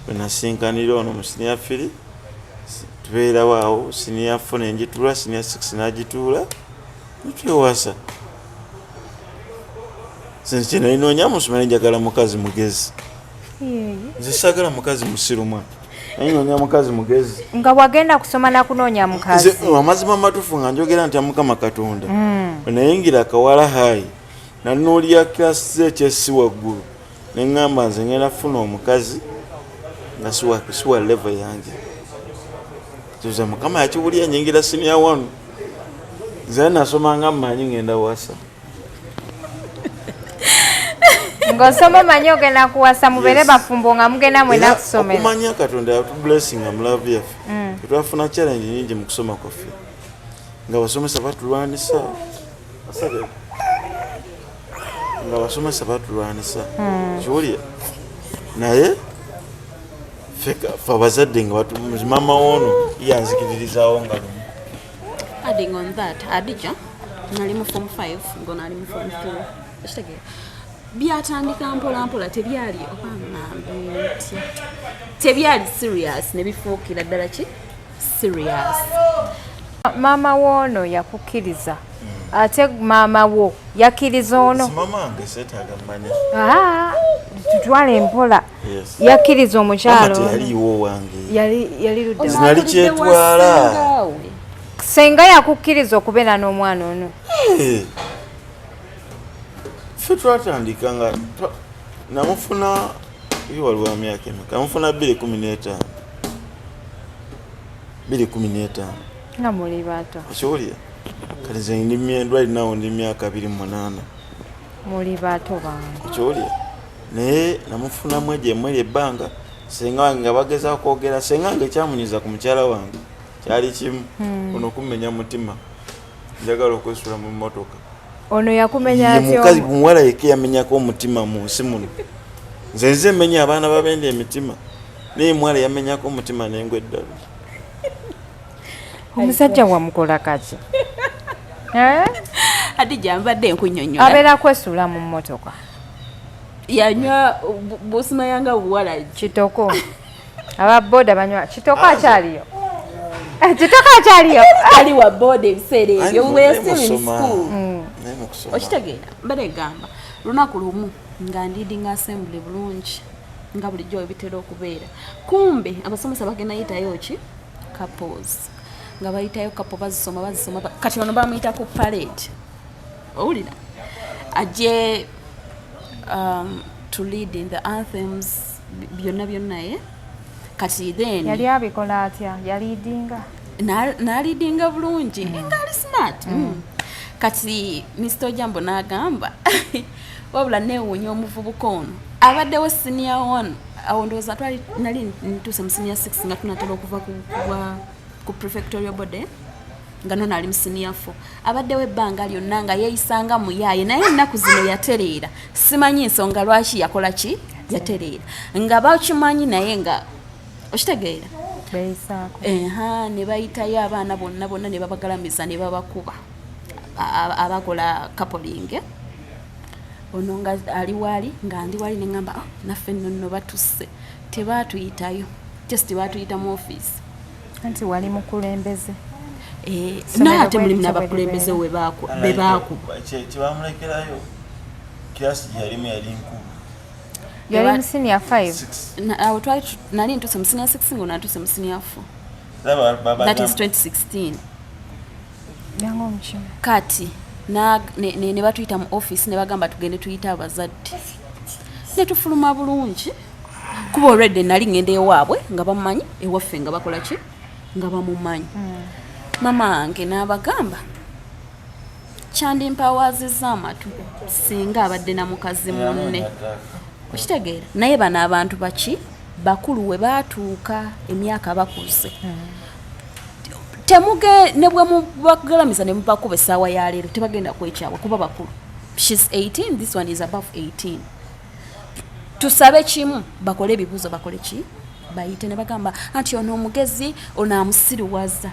wenasinkanira ono mu senior three, tubeerawo awo senior four nenjituula, senior six nagituula, netwewasa. Since kyenalinoonya mu ssomero, njagala mukazi mugezi. Nze saagala mukazi musirumwa, naye noonya mukazi mugezi. Nga wagenda kusoma nakunoonya mukazi? Nze amazima amatuufu nga njogera nti Mukama Katonda, nayingira Kawala High, nanuulira kilasi ekyesi waggulu, neŋŋamba nze ngenda funa omukazi nga siwa level yange. Tuza Mukama yakiwulira, nyingira senior one, nze nasoma nga mmanyi ngenda wasa. Ng'osoma omanyi ogenda kuwasa, mubeere Yes. bafumbo nga mugenda mwena Era kusomera. okumanya Katonda yatublessinga mu love yaffe, tetwafuna challenge nyingi mu kusoma kwaffe, nga basomesa batulwanisa. Asabe. Nga basomesa batulwanisa, kiwulira, naye ffe abazadde nga mama wono yanzikiririzaawo nga lumu. Adding on that, Adija nali mu form 5, ngono ali mu form 3. Ekitegeera byatandika mpola mpola, tebyali, oba ngambe ntya, tebyali serious, ne bifuukira ddala ki serious. Maama woono yakukkiriza, ate maama wo yakkiriza ono? Mama wange seetaaga mmanya. Ah, tutwale mpola. Yes. Yakkiriza Mama omukyalo ono? teyaliiwo wange. Yali ludda wa? Nali kyetwala. Sengaawe. Senga yakukkiriza okubeera n'omwana ono? Eh. Ffe twatandika nga namufuna ye waliwo myaka emeka? Namufuna 215, 215. Nga muli bato. Okiwulira, kati nze ndi right now ndi myaka 28. Muli bato bange. Okiwulira, naye namufunamu egyo emweri ebbanga, senga wange nga bagezaako kwogera. Senga wange ekyamunyiza ku mukyala wange kyali kimu, ono kumenya mutima, njagala okwesula mu mmotoka. Ono yakumenya Ye atya? Mukazi muwala yekka yamenyako omutima mu nsi muno. Nze menya abaana babenda emitima, naye muwala yamenyako omutima nengwa eddala. Omusajja wamukola kaki? Eh? Adija, mbadde nkunyonyola. Abeera kwesuula mu mmotoka. Yanywa busimayanga buwala. Kitoko, aba boda banywa kitoko. Akyaliyo? Eh, kitoko akyaliyo? Ali wa boda ebiseera ebyo. We were still in school. Naye mukusoma. Okitegeera, mbadde gamba lunaku lumu nga ndileadinga assembly bulungi nga bulijjo webitera okubeera, kumbe abasomesa bagenda yitayo ki couples, nga bayitayo couple bazisoma bazisoma, kati ono bamuyita ku parade, owulira, ajje to lead in the anthems, byonna byonna ye. Kati then Yali abikola atya? Yaleadinga? N'aleadinga bulungi, nga ali smart. Kati Mr Ojambo n'agamba, wabula neewuunya omuvubuka ono abaddewo senior one. Awo ndowooza twali nali ntuuse mu senior six, nga tunatera okuva ku prefectorial body, nga nono ali mu senior four. Abaddewo ebbanga lyonna nga yeeyisanga muyaaye, naye ennaku zino yatereera. Simanyi nsonga lwaki yakola ki, yatereera nga bakimanyi, naye nga okitegeera. Beeyisaako. Eha, ne bayitayo abaana bonna bonna ne babagalamiza ne babakuba abakola coupling. Ono nga ali waali, nga ndi wali, neŋŋamba, "Oh, naffe nno nno batusse." Tebaatuyitayo, just baatuyita mu office. Anti wali mukulembeze. Eh, Ssomero naye ate bwe mulimu lityo bwe n'abakulembeze libeera. we baakuba. Kyebamulekerayo, kirasi gye yalimu yali nkulu. Yali mu senior 5. Six. Awo twali nali ntuuse mu senior 6, nga natuuse mu senior 4. Era That is 2016. Yanga omukima. Kati ne batuyita mu office ne bagamba tugende tuyite abazadde, ne tufuluma bulungi, kuba already nali ngenda ewaabwe nga bamumanyi, ewaffe nga bakola ki, nga bamumanyi. Mama wange n'abagamba, kyandimpawaazizza amatu singa abadde na mukazi munne, okitegeera? Naye bano abantu baki bakulu, we baatuuka emyaka bakuze, temuge ne bwe mubagalamiza ne mubakuba essaawa ya leero, tebagenda kwekyawa kuba bakulu. She's 18, this one is above 18. Tusabe kimu, bakole ebibuuzo, bakole ki, bayite. Ne bagamba anti ono omugezi, ono amusiriwaza,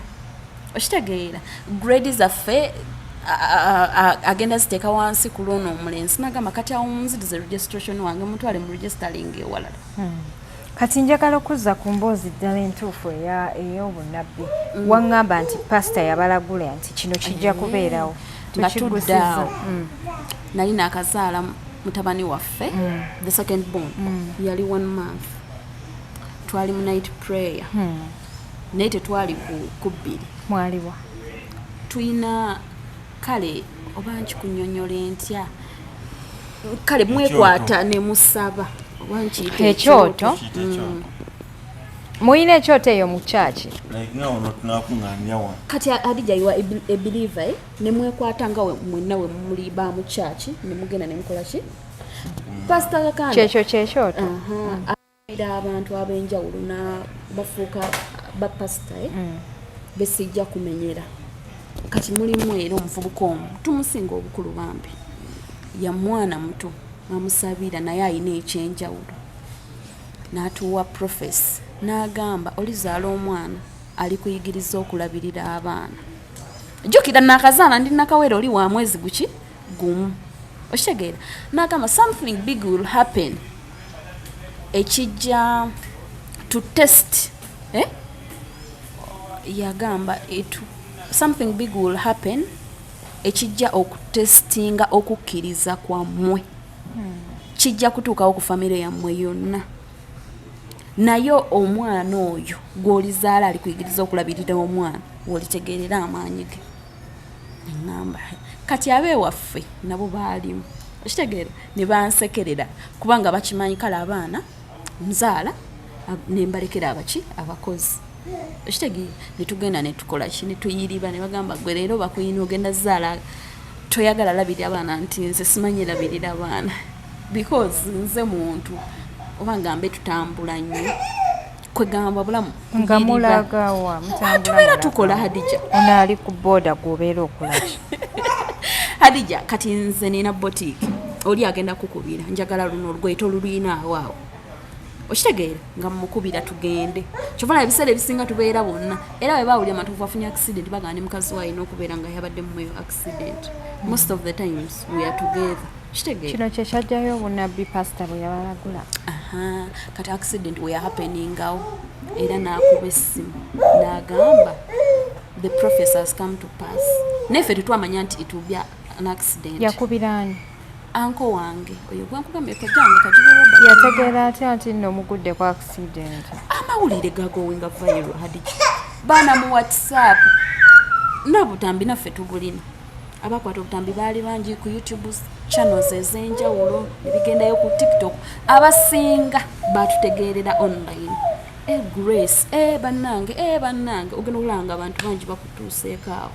okitegeera? Grade zaffe agenda ziteeka wansi ku lwono omulenzi. Nagamba, kati awo munzirize registration wange, mutwale mu registering ewalala. Kati njagala okuzza ku mboozi ddala entuufu ey'obunnabbi. Waŋŋamba nti pasita yabalagula nti kino kijja kubeerawo. Nga Tukiggusiza. tuddaawo, nali nakazaala mutabani waffe, the second born, yali one month. Twali mu night prayer, naye tetwali ku bbiri. Mwaliwa? Tuyina, kale oba nkikunyonyola entya, kale mwekwata ne musaba, oba nkiyita? Ekyoto? Kiyita ekyoto. Muyina ekyoto eyo mu kyaki? Like nga ono tunakuŋŋaanira wano. Kati Adija, you are a believer, eh? Ne mwekwata nga mwenna we muli ba mu kyaki, ne mugenda ne mukola ki, Pastor Kakanda. Kyekyo kyekyoto. Aira abantu ab'enjawulo na bafuuka bapasita, eh? Besijja kumenyera. Kati mulimu era omuvubuka omu tumusinga obukulu, bambi ya mwana muto, amusabira, naye ayina ekyenjawulo. N'atuwa prophecy n'agamba, olizaala omwana alikuyigiriza okulabirira abaana. Jjukira nakazaala, ndi nakawere, oli wa mwezi guki gumu, okitegeera? N'agamba something big will happen ekijja to test, eh? Yagamba something big will happen ekijja okutestinga okukkiriza kwammwe, kijja kutuukawo ku famire yammwe yonna, naye omwana oyo gw'olizaala alikuyigiriza okulabirira omwana, w'olitegeerera amaanyi ge. Neŋŋamba, kati abeewaffe nabo baalimu, okitegeera? Ne bansekerera kubanga bakimanyi, kale abaana nzaala ne mbalekera abaki, abakozi, okitegeera? Ne tugenda ne tukola ki, ne tuyiriba, ne bagamba, gwe leero bakuyina, ogenda zaala, toyagala labirira abaana. Nti nze simanyi labirira abaana because nze muntu oba ngambe tutambula nnyo, kwegamba bulamu Nga kuyiriba. Mulagawa? Ah, tubeera tukola, Hadija. Ono ali ku booda, gwobeera okolaki? Hadija, kati nze nina boutique, oli agenda kukubira, njagala luno olugoye, tolulwina awo awo, okitegeera? Nga mukubira tugende. Kyova ebiseera ebisinga tubeera bonna, era bwe bawulira Matovu afunye accident, bagamba ne mukazi we alina okubeera nga yabadde mu accident. Most of the times we are together, kitegeera? Kino kyekyajjayo obunabbi pasita bwe yabalagula. Aha, kati accident we happening awo, era n'akuba essimu n'agamba the prophecy has come to pass, naffe tetwamanya nti it will be an accident. Yakubiraani? Uncle wange oyo gwenkugambye, kojjange Kajuba Robert. Yategeera atya nti nno omugudde ku accident? Amawulire gagowenga viral, Hadija, baana mu WhatsApp n'obutambi naffe tubulina. Abakwata obutambi baali bangi ku YouTube channels ez'enjawulo, ne bigendayo ku TikTok. Abasinga batutegeerera online. E Grace, e bannange, e bannange, ogenda okulaba nga abantu bangi bakutuuseeko awo.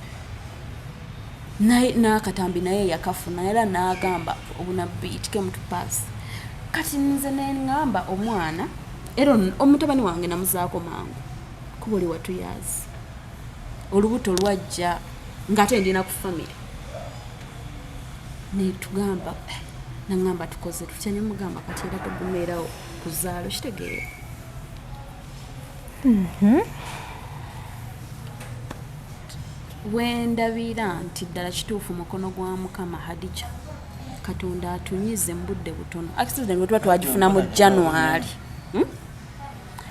N'akatambi naye yakafuna era n'agamba obunabbi, it came to pass. Kati nze neŋŋamba omwana era omutabani wange namuzaako mangu kuba oli watuyazi olubuto lwajja ng'ate ndina ku family, netugamba, eh, naŋŋamba tukoze tutya? Nemugamba kati era tugumeerawo kuzaala, okitegeera? Wendabira nti ddala kituufu mukono gwa Mukama, Hadija. Katonda atunyize mu budde butono. Accident bwe tuba twagifuna mu January,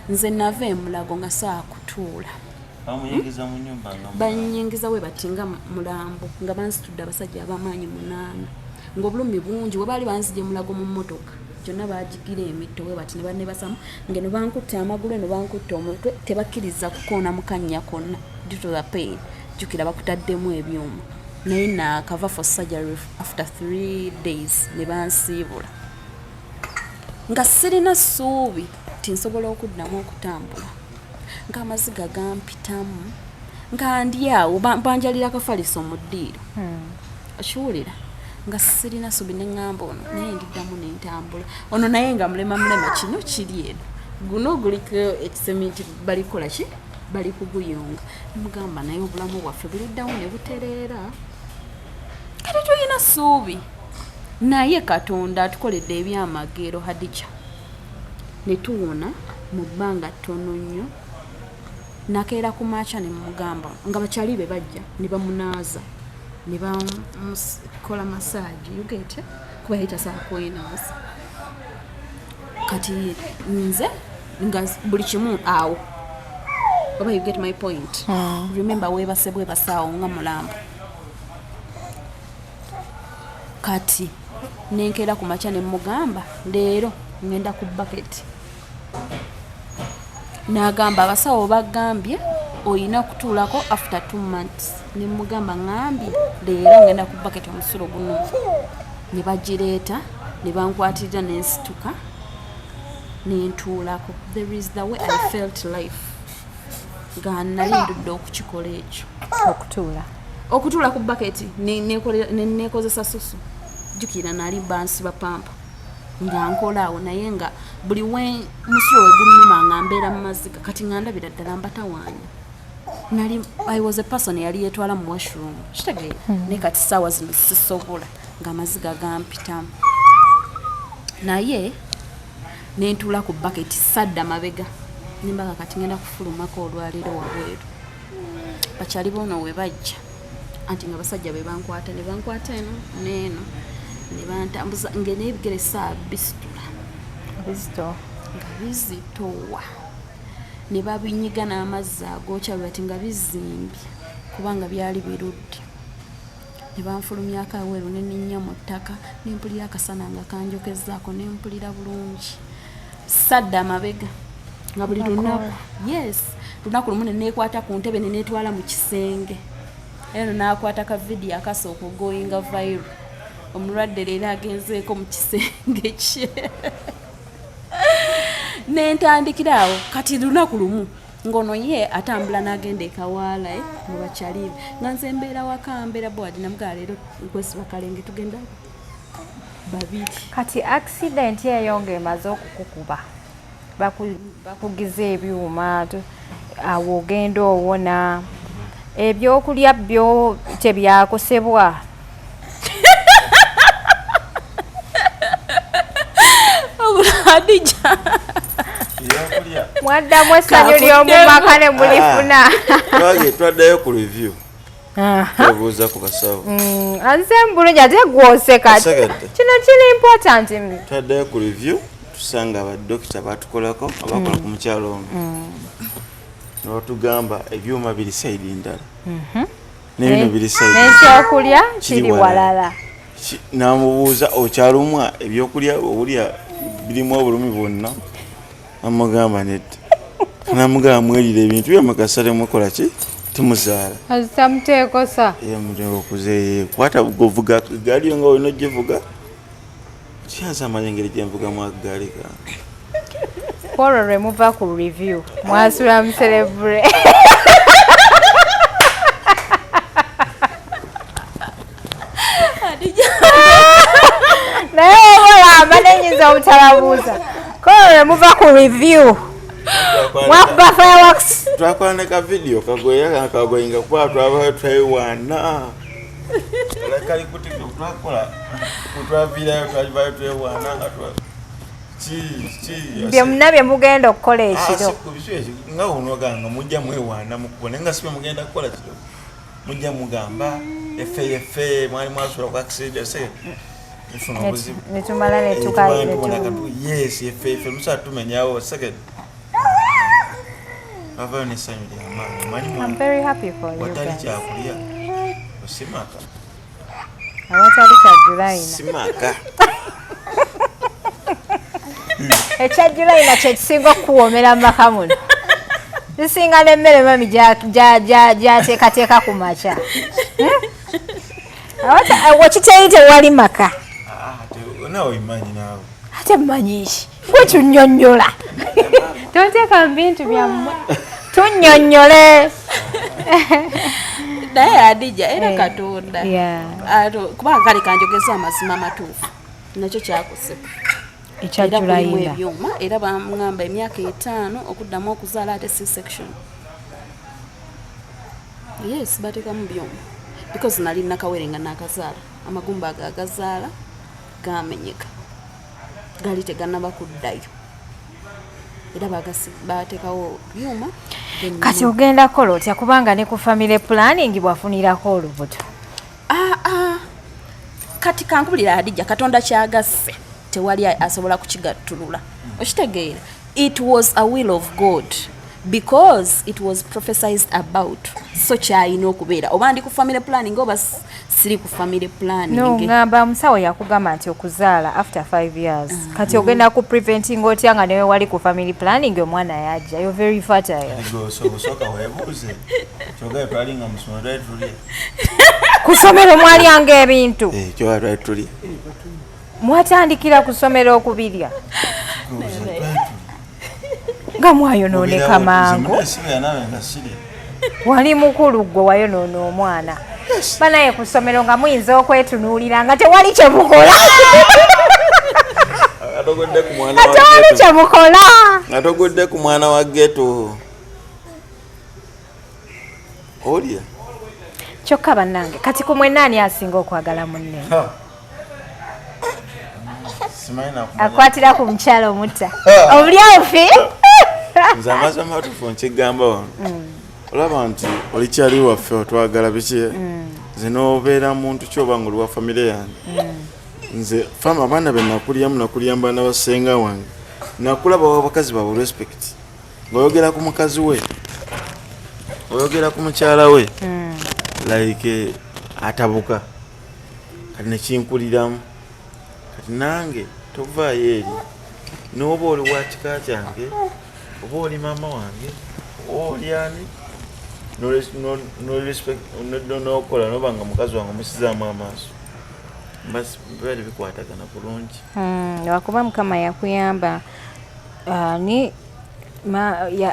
Nze nava emulago nga saakutuula. Bamuyingiza mu nyumba nga mulambo. Banyingiza we bati nga mulambo, nga bansitudde abasajja ab'amaanyi munaana, ng'obulumi bungi. We baali banzija emulago mu mmotoka gyonna bagigira emitto we bati ne banebasamu, ngeno bankutte amagulu, eno bankutte omutwe, tebakkiriza kukoona mu kannya konna due to the pain. Jjukira bakutaddemu ebyuma, naye naakava for surgery after 3 days ne bansiibula nga sirina ssuubi nti nsobola okuddamu okutambula, ng'amaziga gampitamu, nga ndi awo banjalira akafaliso mu ddiiro, okiwulira? Nga sirina ssuubi, ne ŋŋamba ono naye ndiddamu nentambula, ono naye nga mulema mulema, kino kiri eno, guno guliko ekiseminti, balikola ki, bali kuguyunga. Nemugamba naye obulamu bwaffe buliddawo ne butereera, kati tulina ssuubi. Naye Katonda atukoledde ebyamagero, Hadija, ne tuwona mu bbanga ttono nnyo. Nakeera ku maakya ne mugamba nga bakyali be bajja ne bamunaaza ne bamukola massage, you get, kuba yali tasobola kwenaaza. Kati nze nga buli kimu awo, oba you get my point? Remember weebase bwebase awo nga mulambo. Kati nenkeera ku makya ne mugamba leero ngenda ku bucket. N'agamba abasawo bagambye oyina kutuulako after 2 months. Ne mugamba ŋŋambye leero ngenda ku bucket, omusulo guno. Ne bagireeta ne bankwatirira nensituka nentuulako. There is the way I felt life, nga nali ndudde okukikola ekyo. Okutuula? Okutuula ku bucket nekozesa susu. Jjukira nali bansiba pamper nga nkola awo, naye nga buli we musulo we gunnuma nga mbeera mu maziga. Kati nga ndabira ddala mbatawaanya. Nali, I was a person eyali yeetwala mu washroom, kitegeera? Naye kati saawa zino sisobola, ng'amaziga gampitamu, naye nentuula ku bucket, sadda mabega. Nembaga kati ngenda kufulumako olwaleero wabweru. Bakyali bono we bajja, anti nga basajja be bankwata, ne bankwata eno neeno ne bantambuza nga n'ebigere saa bisitula. Bizito. Nga bizitowa, ne babinyiga n'amazzi agookya bwe bati nga bizimbye kubanga byali birudde. Ne banfulumyako aweeru ne ninnya mu ttaka, ne mpulira akasana nga kanjokezzaako, ne mpulira bulungi, sadda amabega. Nga buli lunaku, yes, lunaku lumu ne neekwata ku ntebe ne neetwala mu kisenge eno, n'akwata ka vidiyo akasooka ogoyinga viral, omulwadde leero agenzeeko mu kisenge kye. Nentandikira awo. Kati lunaku lumu ngono ye atambula n'agenda ekawaala, mu bakyalibe, nga nze mbeera waka, mbeera bored. Namugaa leero nkwesiba kalenge, tugenda babiri. Kati accident eyo ng'emaze okukukuba, bakugiza ebyuma, awo ogenda owona, ebyokulya byo tebyakosebwa? Hadija. Ebyokulya. Mwaddamu essanyu ly'omu maka ne mulifuna? Twaddayo ku review, twebuuza ku basawo. Anze mbulungi, ate gwoseka. Osekedde. Kino kiri important. Twaddayo ku review, tusanga abadokita batukolako, abakola ku mukyalo ono, nebatugamba ebyuma biri side ndala nebino biri side n'ekyokulya kiri kiri walala. Walala. Namubuuza okyalumwa ebyokulya obulya birimu obulumi bwonna? Amugamba nedda. Namugamba mwerira ebintu byamwe, temukola ki, temuzaala. Azitamuteekosa. Okuze kwata govuga gaali yo nga olina ogivuga. Kyanza amanya engeri gyenvugamu akagaali kange. Kwolwo lwe muva ku review mwasula mu celebrate? Obutababuuza kowe muva ku review mwakuba fireworks. Twakola ne ka video kagoya kagoyinga kuba twaba twewaana. Kali ku TikTok twakola kutwaviirayo twaviirayo twewaana nga twa ki ki Byonna bye mugenda okukola ekiro. Nga onoganga mujja mwewaana mukubo, naye nga si bye mugenda kukola kiro. Mujja mugamba efe efe mwali mwasula ku accident se nfuna obuzibu. Netumala netuka. Yes, efe efe musa tumenyawo second bavayo n'essanyu lyamaanyi manyi. I'm very happy for you Watali guys. kyakulya osimaka. Awatali kya Julayina. Simaka. Ekya Julayina kyekisinga okukuwoomera mu maka muno. Kisinga n'emmere mami gy'ateekateeka ku makya. Hmm? Wekiteri tewali maka. Ah, naawe oyimanyi naawe. Ate mmanyi ki? Gwe tunnyonnyola. Tonteeka mu bintu byammwe. Tunnyonnyole. Naye Adija era Katonda. Kubanga kale kanjogeza amazima amatuufu, nakyo kyakuseka. Ekya Era kulimu Julayina. ebyuma, era baŋŋamba emyaka 5 okuddamu okuzaala ate C section. Yes, bateekamu byuma because nali nakawere nga nakazaala, amagumba ago agazaala gamenyeka, gaali tegannaba kuddayo, era bateekawo byuma. Then Kati ogenda kukola otya, kubanga ne ku family planning bwafunirako olubuto? Ah, ah. Kati kankubulira Hadija, Katonda kyagasse tewali asobola kukigattulula. Okitegeera? It was a will of God because it was prophesized about, so kyalina okubeera oba ndi ku family planning oba siri ku family planning. No, ngamba omusawo yakugamba nti okuzaala after 5 years. Kati ogenda ku preventing otya nga newe wali ku family planning omwana yajja? You're very fertile. Osooka weebuuze kyogaye twali nga musomero twali tulya. Ku ssomero mwalyanga ebintu? Kyogaye twali tulya. Mwatandikira ku ssomero okubirya nga mwayonooneka mangu. Sibeera nawe nga sirya. Wali mukulu gwe wayonoona omwana. Banaye ku ssomero nga muyinza okwetunuulira nga tewali kyemukola. Atogodde ku mwana Nga wa tewali ghetto. kyemukola. Atogodde ku mwana wa ghetto olya. Kyokka bannange, kati ku mwenna ani asinga okwagala munne? Simanyi nakumanya. Akwatira ku mukyalo omutta obulyafi. Nze amazima amatuufu nkigamba wano, olaba nti oli kyali waffe otwagala biki, nze nobeera muntu kyoba nga oli wa famire yange. Nze fama abaana be nakulyamu, nakulya mu baana basenga wange, nakula bawa abakazi baabwe respect. Ng'oyogera ku mukazi we, oyogera ku mukyala we, like atabuka. Kati nekinkuliramu, kati nange tovaayo eri n'oba oli wa kika kyange oba oli maama wange oba oli ani, nokola noba nga mukazi wange omusizaamu amaaso. Biba bikwatagana bulungi. Lwakuba Mukama yakuyamba, ni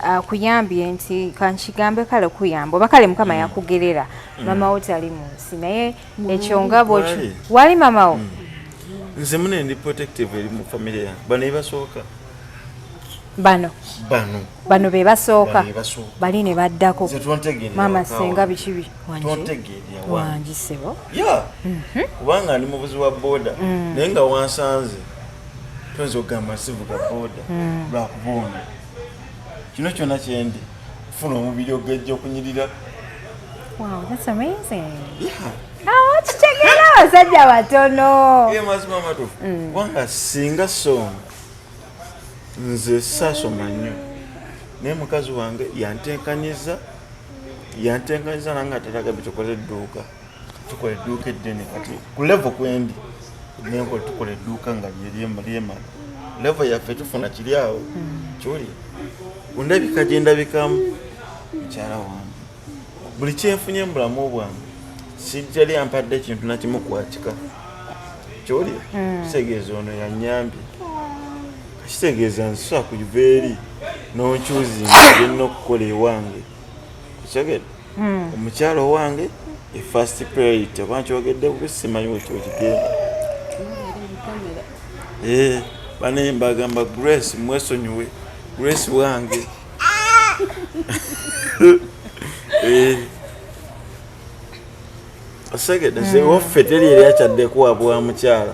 akuyambye nti kankigambe kale kuyamba oba kale Mukama yakugerera mama wo tali mu nsi, naye ekyo nga bwokyo Wali. Wali mama wo. Nze mune ndi protective eri mu famire yange, bano ebasooka. Bano? Bano. Bano be basooka? Bano be basooka. Bali ne baddako. Nze tontegeerera Maama, waka senga, wange. biki wangi? Tontegeerera wange. Wangi sebo. Ya, kubanga ndi muvuzi wa boda, naye nga wansanze toyinza okugamba sivuga boda lwakuba ono. Kino kyonna kyendi funa omubiri ogejja okunyirira. Wow, that's amazing. Yeah. Awo kitegeera abasajja batono. Ge mazima amatuufu, kubanga singa soma, nze saasoma nnyo, naye mukazi wange yantenkanyiza, yantenkanyiza nange ateraga tukole edduuka, tukola edduuka eddene. Kati ku level kwendi nenkola, tukola edduuka nga lyemala level yaffe, tufuna kiri awo kyoli kundabika gye ndabikamu. Mukyala wange, buli kyenfunye mu bulamu bwange sijjali ampadde ekintu nakimu kwakika kyoli. Kitegeeza ono yanyambye, kitegeeza nsobola kuva eri nonkyuzinga byonna okukola ewange. Kitegedde? Omukyalo owange e first priority, oba nkyogedde bubi simanyi wekigenda. Bane mbagamba Grace mwesonyiwe, Grace wange. Eh. Osegedde nze waffe teri eri akyaddeko wabwa mukyala,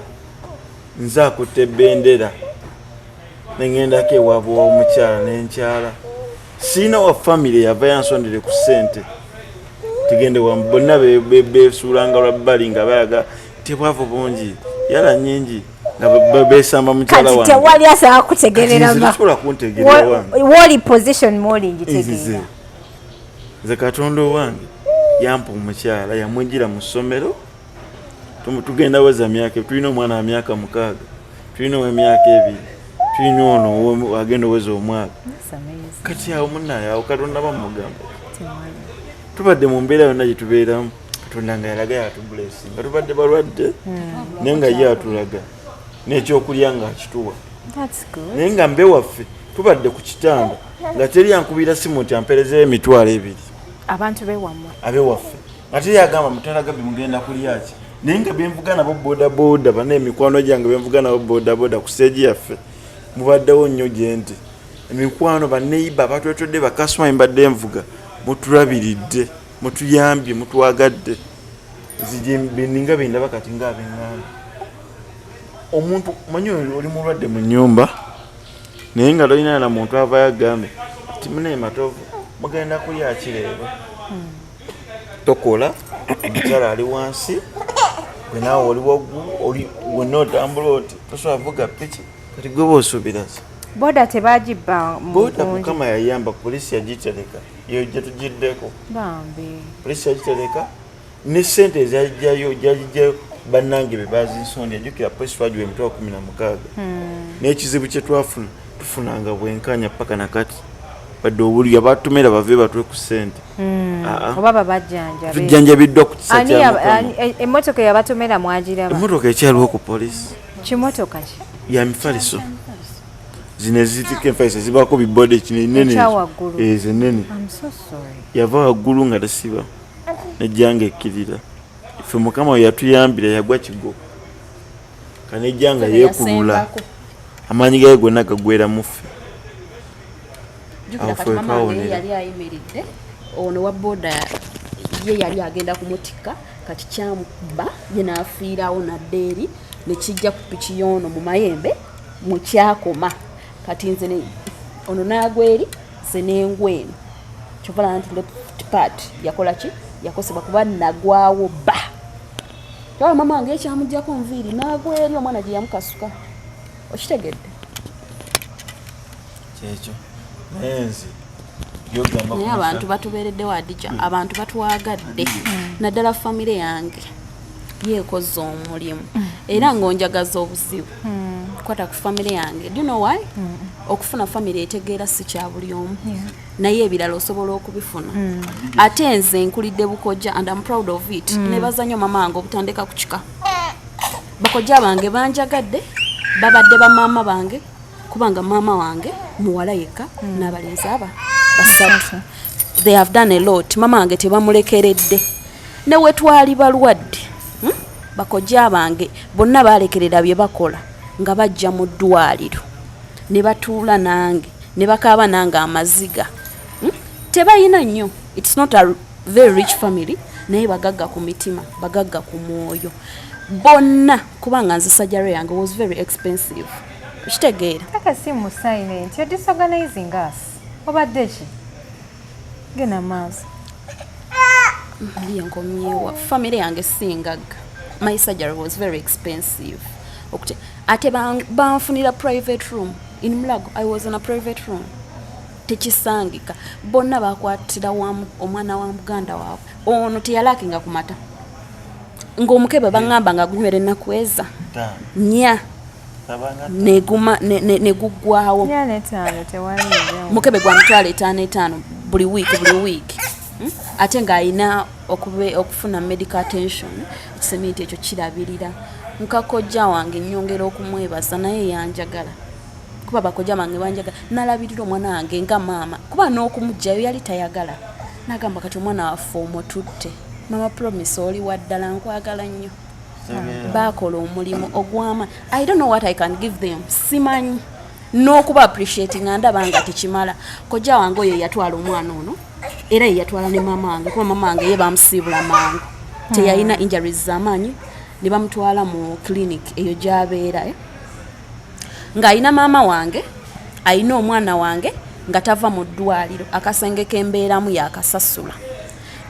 nze akutte bendera neŋŋendako ewaabwe w'omukyala nenkyala. Siina wa famire yava yansondere ku ssente tugende wamu, bonna besuulanga lwa bbali nga bayaga tebwavu bungi, yala nyingi, nga besamba mukyala kati wange. Tewali asobola kutegerera. Kati nze tosobola kuntegeerera wange. Woli position mwoli Nzize ngitegeera. Nze Katonda owange yampa omukyala, yamwejjira mu ssomero. Tugenda weza myaka, tulina omwana wa myaka 6, tulina ow'emyaka 2, tulina ono agenda oweza omwaka. That's amazing. Kati awo munaye, awo Katonda bamugamba Tewali. Tubadde mu mbeera yonna gye tubeeramu, Katonda nga yalaga yatublessinga. Tubadde balwadde, naye nga ye atulaga n'ekyokulya ng'akituwa. That's good. Naye nga mbe waffe tubadde ku kitanda nga teri ankubira simu nti amperezeyo 20,000. Abantu bewammwe? Abewaffe nga teri agamba mutalagabi mugenda kulya ki, naye nga benvuga nabo bodaboda bana, emikwano gyange benvuga nabo bodaboda ku stage yaffe, mubaddewo nnyo gye nti emikwano, baneiba batwetodde, bakasitoma mbadde nvuga, mutulabiridde, mutuyambye, mutwagadde. Ninga bendaba kati ngaabeŋŋanda omuntu manyi oli mulwadde mu nyumba, naye nga tolina na muntu avayo agambe ti munaye Matovu mugenda kulya kireero. Tokola, omukyala ali wansi, gwe naawe oli waggulu, oli wenna otambula oti tosobola vuga piki. Kati gwe boosuubira ki? Boda tebagibba mu Boda bungi? Mukama yayamba, polisi yagitereka, yo gye tugiddeko. Bambi. Polisi yagitereka ne sente ezajjayo, gyagijjayo bannange be bazinsonda. Jjukira polisi twagiwa 160,000, n'ekizibu kye twafuna, tufunanga bwenkanya paka nakati. Badde obuli abatumera bave batwe ku sente. Aa. Oba babajjanjabe. Tujjanjabiddwa ku kisa Ani kya Mukama. Emmotoka eyabatomera mwagiraba? Emmotoka ekyaliwo ku polisi. Kimotoka ki? Ya mifaliso zino ezitika enfaliso zibaako bibode kino enene. Ekya waggulu. Ezo enene. I'm so sorry. Yava waggulu nga tesiba, nejjanga ekkirira. Ffe Mukama we yatuyambira, yagwa kigo kanejjanga yeekulula. Yasembako. Amaanyi gaye gonna gagwera mu ffe. Jjukira Awo kati ffe mama wange ye twawonera. yali ayimiridde, ono wa boda ye yali agenda kumutikka, kati kyamukuba ye n'afiirawo nadda eri nekijja ku piki y'ono mu mayembe mukyakoma. Kati nze ono n'agwa eri, nze n'engwa eno. Kyova laba nti left part yakola ki, yakosebwa kuba nagwawo ba kyaba mama wange ekyamugjako nviiri n'agwa eri omwana gye yamukasuka. Okitegedde? Kyekyo, naye nze byogamba. Naye abantu batubeereddewo, Adija, abantu batwagadde, naddala famire yange yeekoze omulimu era ng'onjagaza obuzibu kwata ku famire yange. Do you know why? Okufuna famire etegeera si kya buli omu, naye ebirala osobola okubifuna. Ate nze nkulidde bukojja and am proud of it. Nebaza nnyo mama wange obutandeka ku kika. Bakojja bange banjagadde, babadde bamaama bange, kubanga maama wange muwala yekka n'abalenzi aba basatu. They have done a lot. Mama wange tebamulekeredde ne we twali balwadde, Bakojja bange bonna balekerera bye bakola nga bajja mu ddwaliro ne batuula nange ne bakaaba nange amaziga, Tebalina nnyo, it's not a very rich family, naye bagagga ku mitima, bagagga ku mwoyo bonna, kubanga nze surgery yange was very expensive. Okitegeera? Kaka si mu silent. You're disorganizing us. Obadde ki? Genda maaso. Ye nkomyewa. Family yange si ngagga. My surgery was very expensive. Ate banfunira private room in Mulago. I was in a private room, tekisangika. Bonna bakwatira wamu omwana wa muganda waabwe ono teyalakinga ku mata, ng'omukebe baŋŋamba nga gunywera ennaku eza 4 neguma neguggwawo. 4 ne 5 tewali njawulo. Mukebe gwa 5,000 5 buli wiiki, buli wiiki, Ate ng'alina okufuna medical attention, ekiseminti ekyo kirabirira. Nkakojja wange nyongera okumwebaza, naye yanjagala kuba bakojja bange banjagala. Nalabirira omwana wange nga maama, kuba n'okumugjayo yali tayagala, nagamba kati omwana waffe omututte. Mama Promise, oli waddala, nkwagala nnyo. Bakola omulimu ogwama. I don't know what I can give them, simanyi n'okuba appreciate nga ndaba nga tekimala. Kojja wange oyo yatwala omwana ono, era ye yatwala ne maama wange, kuba maama wange ye bamusiibula mangu, teyalina injuries z'amaanyi, ne bamutwala mu clinic eyo gy'abeera, eh? Ng'alina maama wange, alina omwana wange, nga tava mu ddwaliro. Akasenge k'embeeramu yakasasula.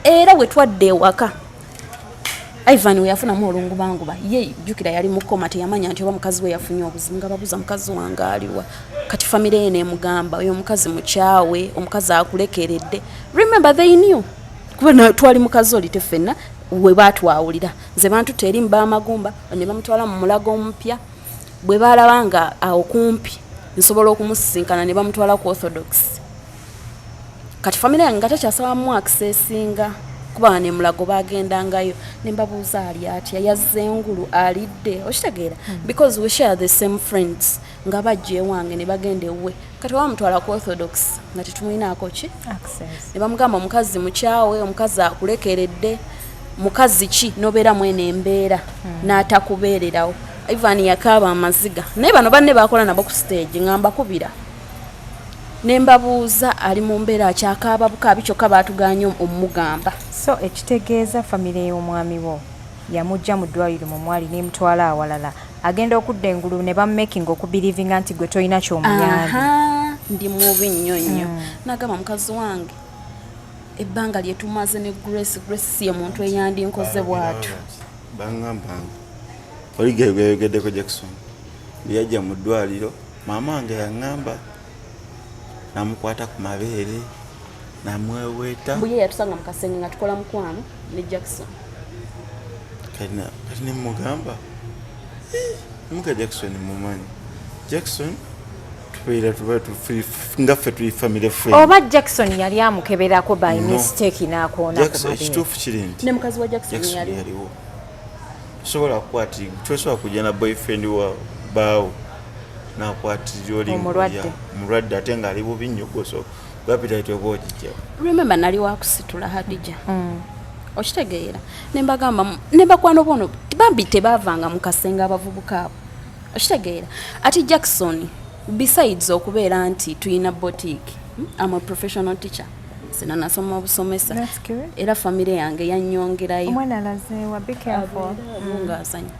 Era bwe twadda ewaka, Ivan we yafunamu olungubanguba, ye jjukira yali mukoma, teyamanya nti oba mukazi we yafunye obuzibu, nga babuuza mukazi wange aliwa. Kati famire ye nemugamba, oyo omukazi mukyawe, omukazi akulekeredde. Remember, they knew, kuba twali mukazi oli teffenna we batwawulira. Nze bantuta eri mubamagumba, ne bamutwala mu Mulago omupya. Bwe balaba nga awo kumpi nsobola okumusisinkana, ne bamutwala ku Orthodox. Kati famire yange nga takyasabamu accessinga, kuba ne Mulago bagendangayo, ne mbabuuza ali atya, yazze engulu, alidde, okitegeera? Because we share the same friends, nga bajja ewange ne bagenda ewuwe. Kati bamutwala ku Orthodox nga tetumwinaako ki Access. Ne bamugamba, omukazi mukyawe, omukazi akulekeredde, mukazi ki nobeera mwene embeera n'atakubeererawo. Ivan yakaaba amaziga, naye bano banne bakola nabo ku stage nga mbakubira ne mbabuuza ali mu mbeera akyakaaba bukaabi, kyokka baatuganye omugamba. So ekitegeeza famire y'omwami wo yamugja mu ddwaliro mu mwali n'emutwala awalala, agenda okudda engulu ne bamumakinga okubelievinga nti gwe tolina kyomuyambi. Aha, ndi mubi nnyo nnyo. Nagamba mukazi wange, ebbanga lye tumaze ne Grace, Grace si ye muntu eyandinkoze bw'atyo. Baŋŋambanga oli geyogeddeko Jackson yajja mu ddwaliro, maama wange yaŋŋamba namukwata ku mabeere, namweweeta. Mbuye yatusanga mu kasenge nga tukola mukwano ne Jackson. Kati nemugamba, muka Jackson mumanyi, Jackson tubeera tuba nga ffe tuli family friend. Oba Jackson yali amukeberako by No. mistake n'akoona ku Jackson, mabeere. Ekituufu kiri nti Ne mukazi wa Jackson Jackson yali yaliwo. Tosobola kukwati, tosobola kujja na boyfriend wa baawo nakwatirira oli Omulwadde. ng'olya omulwadde ate ng'ali bubi nnyo, gwoso gwapitaite oba ogijjawo. Remember, nali wakusitula Hadija, okitegeera? Nembagamba ne bakwano bono bambi tebavanga mu kasenge abavubuka abo, okitegeera? Ati Jackson, besides okubeera nti tuyina boutique, am a professional teacher, sina nasoma obusomesa. That's good. Era famire yange yanyongerayo. Omwana alazeewa? Be careful. Ngaazanya.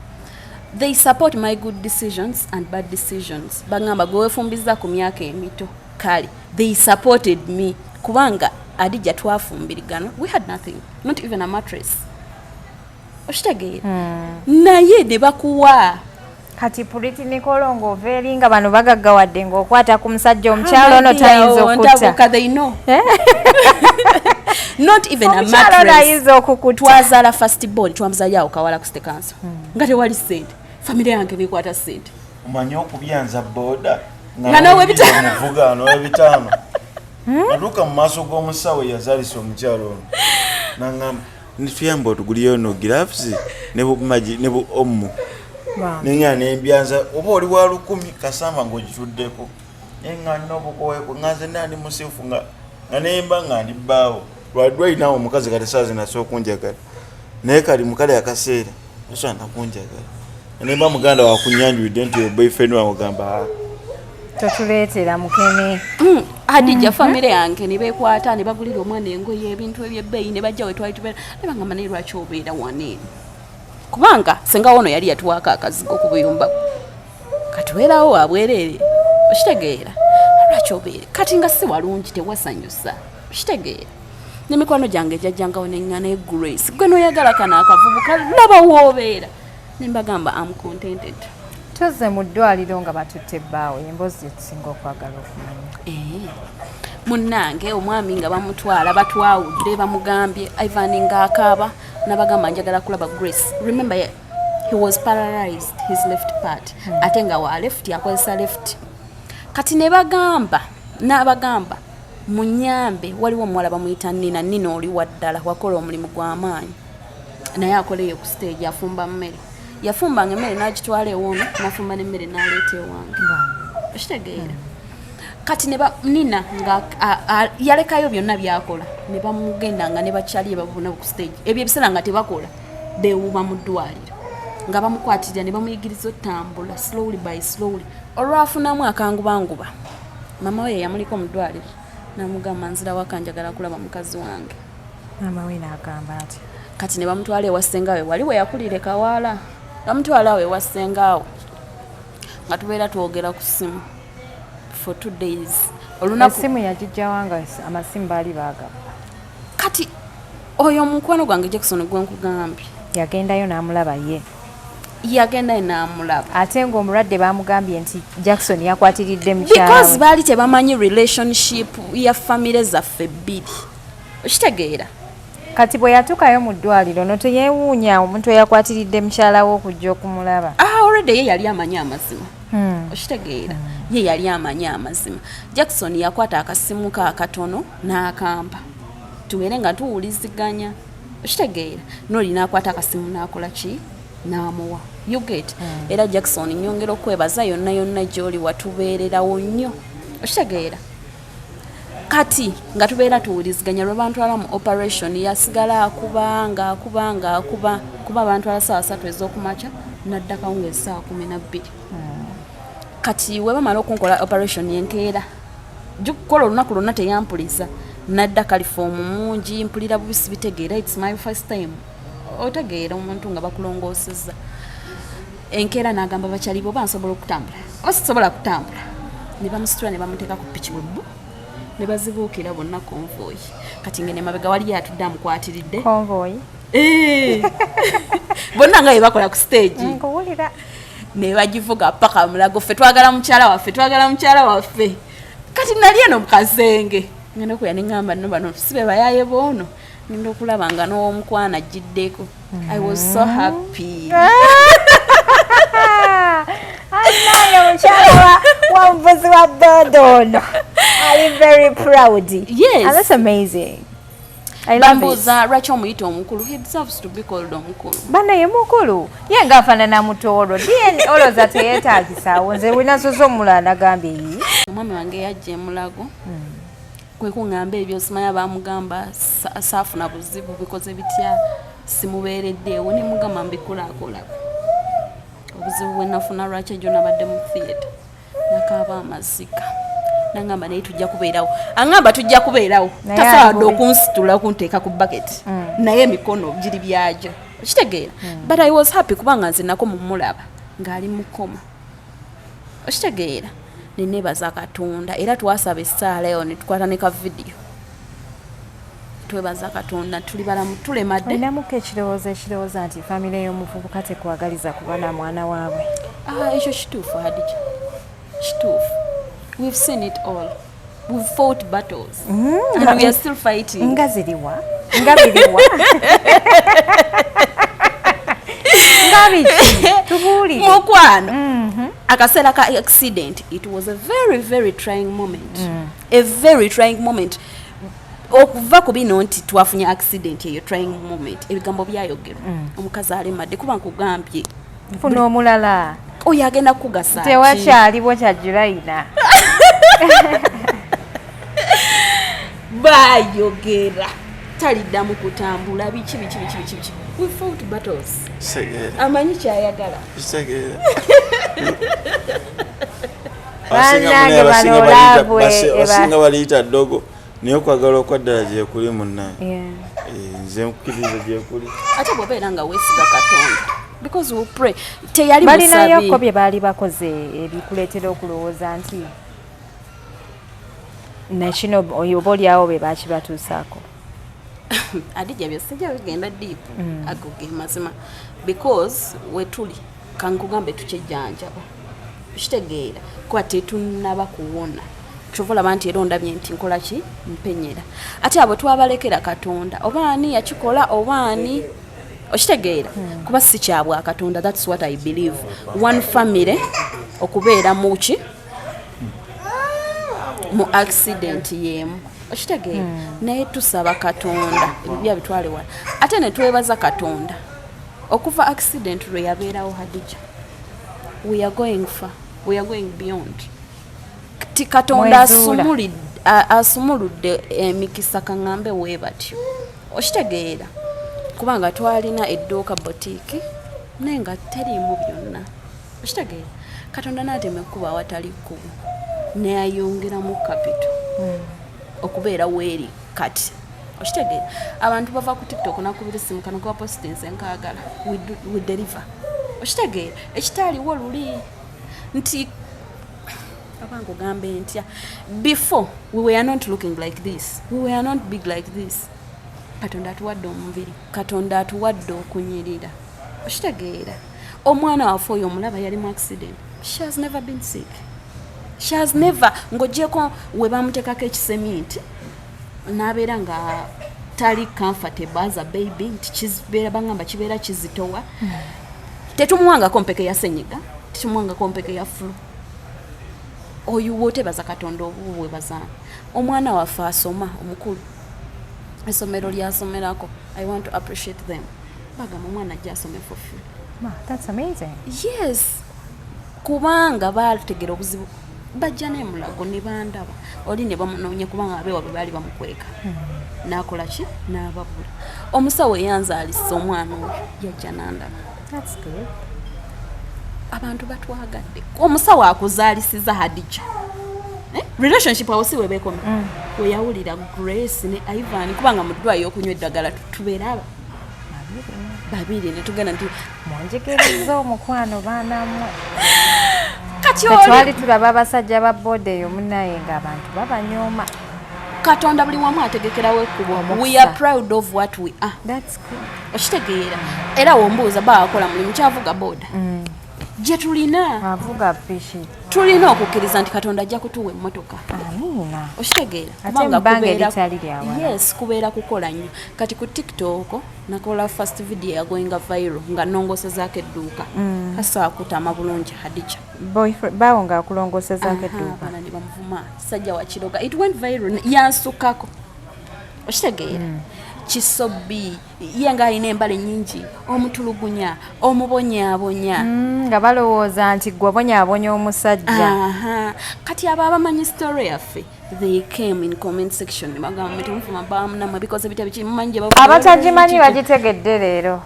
They support my good decisions and bad decisions. Bagamba, gwe wefumbiza ku myaka emito. Kale they supported me, kubanga Adija twafumbirigana, we had nothing, not even a mattress, okitegeera? Naye ne bakuwa. Kati Pretty Nicole, ng'ova eri nga bano bagaggawadde, ng'okwata ku musajja omukyalo ono tayinza okutta. Ntabuka, they know, not even a Omukyalo ono mattress. ayinza okukutta. Twazaala first born, twamuzaalira awo kawala ku City Council, nga tewali sente. Famire yange nekwata sente. Omanyi okubyanza boda Nga n'ow'ebitaano. Muvuga n'ow'ebitaano, natuuka mu maaso g'omusawo eyazaalisa omukyalo ono, naŋŋamba, nituyamba otuguliyo no gloves ne bumaji ne bu Omo. Neŋŋa nembyanza, oba oli wa 1000 kasamba ng'ogituddeko, naye nga nina obukoweko, nga nze nandi musiifu, nga nemba nga ndi bbaawo lwadwa olinawo omukazi. Kati saa zino asobola okunjagala, naye kali mukale akaseera tosobola nakunjagala, nemba muganda wakunyanjulidde nti boyfriend wange, ogamba, "Ah." Totuleetera mukene. Hadija, famire yange ne beekwata ne bagulira omwana engoye, ebintu ebyebbeeyi, ne bajja we twali tubeera ne bagamba, naye lwaki obeera wano eno? Kubanga senga wono yali yatuwaako akazigo ku buyumba, katubeerawo wabwereere, okitegeera? Lwaki obeere kati nga si walungi, tewasanyusa, okitegeera? Nemikwano gyange jajjangawo neŋŋana, e Grace, gwe noyagala kano akavubuka, laba woobeera. Nembagamba, am contented. Tuzze mu ddwaliro nga batutte ebbaawe, emboozi gye tusinga okwagala okumanya. Eh, munnange, omwami nga bamutwala, batwawudde, bamugambye, Ivan ng'akaaba, nabagamba, njagala kulaba Grace. Remember, he was paralyzed his left part, ate nga wa left akozesa left. Kati ne bagamba, n'abagamba, munyambe, waliwo omuwala bamuyita Nina. Nina oli waddala wakola omulimu gw'amaanyi, naye akola eyo ku stage, afumba mmere. Yafumbanga emmere n'agitwala ewoono, n'afumba n'emmere n'aleeta ewange, okitegeera? Kati ne Nina nga yalekayo byonna byakola, ne bamugendanga ne bakyali babona ku stage. Ebyo ebiseera nga tebakola, bewuba mu ddwaliro. Nga bamukwatirira ne bamuyigiriza otambula slowly by slowly. Olwafunamu akangubanguba, mama we yamuliko mu ddwaliro namugamba, "Nzira waka, njagala kulaba mukazi wange." Maama we n'agamba ati? Kati ne bamutwala ewa ssenga we wali we yakulira e Kawaala. Bamutwala awo ewa ssenga awo, nga tubeera twogera ku ssimu for 2 days olunaku. Essimu yagijjawa nga amasimu baali baagaba? Kati oyo omukwano gwange Jackson gwe nkugambye. Yagendayo n'amulaba ye? Yagendayo n'amulaba. Ate ng'omulwadde bamugambye nti Jackson yakwatiridde mukyala Because we. baali tebamanyi relationship ya famire zaffe bbiri, okitegeera? Kati bwe yatuukayo mu ddwaliro, no teyeewuunya omuntu eyakwatiridde mukyala we okujja okumulaba? Ah, already ye yali amanyi amazima. Okitegeera, ye yali amanyi amazima. Jackson yakwata akasimu ke akatono n'akampa tubeere nga tuwuliziganya, okitegeera? Noli n'akwata akasimu n'akola ki, n'amuwa, you get? Era Jackson nyongera okwebaza yonna yonna gy'oli, watubeererawo nnyo, okitegeera? Kati nga tubeera tuwuliziganya, lwe bantwala mu operation yasigala akuba nga akuba nga akuba, kuba bantwala 3:00 ez'okumakya, naddakawo nga 12:00. Kati we bamala okunkola operation enkeera, gikukola olunaku lwonna teyampuliza, nadda kalifoomu mungi, mpulira bubi, sibitegeera, it's my first time. Otegeera omuntu nga bakulongoosezza. Enkeera n'agamba bakyali bo, oba nsobola okutambula oba sisobola kutambula, ne bamusitula ne bamuteeka ku piki bwebbu ne bazibuukira bonna convoy. Kati ngene mabega waliyo atudde amukwatiridde. Convoy? Eh. Bonna nga bye bakola ku stage. Nkuwulira. Ne bagivuga paka Mulago. Ffe twagala mukyala waffe, twagala mukyala waffe. Kati nali eno mukasenge, ngenda okuya neŋŋamba, "No, bano si be bayaye boono." Ngenda okulaba nga n'owomukwana agiddeko. I was so happy. Anaye mukyala wa muvuzi wa boda ono ali very proud. Yes. And that's amazing. I love it. Bambuuza lwaki omuyita omukulu. He deserves to be called omukulu. Banaye mukulu ye ngaafaanana mutoolo. DNA olowooza teyeetaagisaawo? Nze wenasoose omulala nagambye yi. Omwami wange yajja emulago kwe kuŋŋamba ebyo, simanya bamugamba saafuna buzibu, bikoze bitya, simubeereddeewo. Ne mugamba mbikulakolako obuzibu bwe nafuna, lwaki ejo nabadde mu theatre nakaaba amaziga. Nangamba naye tujja kubeerawo, aŋŋamba tujja kubeerawo. Naye Tasobola ali bubi. okunsitula okunteeka ku bucket, naye emikono giri byajo, okitegeera? But I was happy kubanga nze nako mumulaba ng'ali mukoma, okitegeera? Nenebaza Katonda, era twasaba essaala eyo netukwata ne ka vidiyo, twebaza Katonda tuli balamu, tulemadde. Olinamuko ekirowoozo ekirowooza nti famire y'omuvubuka tekwagaliza kuba na mwana waabwe? Ah, ekyo kituufu, Hadija, kituufu. We've seen it all, we've fought battles and we are still fighting. Nga ziriwa? Nga biriwa? Nga biki? Tubuulire. Mukwano, akaseera ka accident, it was a very very trying moment, a very trying moment. Okuva ku bino nti twafunye accident eyo, trying moment, ebigambo byayogerwa, omukazi alemadde, kuba nkugambye Funa omulala. Oyo agenda kukugasa ki? Tewakyaliwo kya Julayina. Bayogera taliddamu kutambula, biki biki biki biki biki. We fought battles. Kitegeera. Amanyi kyayagala. Kitegeera. Bannange bano love Abasinga baliyita ddogo, naye okwagala okwaddala gyekuli munnaye. Yeah. Eh, nze nkukiriza gyekuli. Ate bw'obeera nga weesiga Katonda, because we pray, teyali Balinayoko musabi. bye baali bakoze ebikuleetera okulowooza nti nakino oyo oba oliawo be bakibatuusaako? Adija, byosijja bigenda deep. Ago ge mazima, because wetuli kankugambe tukyejjanjaba, kitegeera, kuba tetunnaba kuwona. Kyova olaba nti era ondabye nti nkola ki, mpenyera. Ate abo twabalekera Katonda, oba ani yakikola oba ani, okitegeera? Kuba si kyabwa Katonda. That's what I believe. One family okubeera muki, mu accident yemu, okitegeera? Naye tusaba Katonda ebibya bitwale wala. Ate ne twebaza Katonda, okuva accident lwe yabeerawo, Hadija, we are going far, we are going beyond. Ti Katonda Mwezuula. asumuludde emikisa, kaŋŋambe wee batyo, okitegeera? Kubanga twalina edduuka, boutique. Naye nga teriimu byonna. Okitegeera? Katonda n'atema ekkubo awatali kkubo, neyayongeramu capital okubeera weeri kati. Okitegeera? Abantu bava ku TikTok, nakubira essimu, kano kuba postinze nkaagala, we deliver. Okitegeera? Ekitaaliwo luli nti oba nkugambe ntya, before we were not looking like this, we were not big like this. Katonda atuwadde omubiri, Katonda atuwadde okunyirira. Okitegeera? Omwana waffe oyo omulaba yali mu accident, she has never been sick, she has never, ng'ogyeko we bamuteekako ekiseminti n'abeera nga tali comfortable as a baby, nti kibeera, bagamba kibeera kizitowa. Tetumuwangako mpeke ya senyiga, tetumuwangako mpeke ya flu. Oyo wotebaza Katonda, obuwebaza. Omwana waffe asoma omukulu, essomero lyasomerako, I want to appreciate them, bagamba omwana ajja asome for free. Ma, that's amazing. Yes, kubanga bategera obuzibu, bajja nemulago ne bandaba oli ne bamunoonya, kubanga abeewabwe baali bamukweka. Nakola ki? N'ababula. Omusawo eyanzaalisa omwana oyo yajja nandaba. That's good. Abantu batwagadde. Omusawo akuzaalisiza, Hadija. Eh? Relationship awo si webekoma. Weyawulira Grace ne Ivan, kubanga mu ddwaliro okunywa eddagala tubeera aba babiri ne tugenda nti Munjigiriza omukwano, baanamwe. Kati Tetwali oli tulaba abasajja ba boda eyo munaye ng'abantu babanyooma. Katonda buli wamu ategekerawo ekkubo. Omukisa. We are proud of what we are. That's good. Okitegeera? Era wombuuza baakola mulimu kyavuga boda gye tulina. Avuga piki. Tulina okukkiriza nti Katonda ajja kutuwa emmotoka. Amiina. Okitegeera? Ate Kubanga mu bbanga eritali lya wala. Yes, kubeera kukola nnyo. Kati ku TikTok nakola first video yagoinga viral nga nongosezaako edduuka. Kasobola kutama bulungi, Hadija. Boyfriend baawo ng'akulongosezaako Aha, edduuka. Abaana ne bamuvuma, kisajja wakiroga. It went viral, yansukako. Okitegeera? Kisobi ye nga alina embala ennyingi, omutulugunya, omubonyaabonya. Nga balowooza nti gwe obonyaabonya omusajja. Aha. Kati abo abamanyi story yaffe, they came in comment section ne bagamba, "Mwe temuvuma bamunamwe, bikoze bitya biki, mumanyi gye bava." Abatagimanyi bagitegedde leero.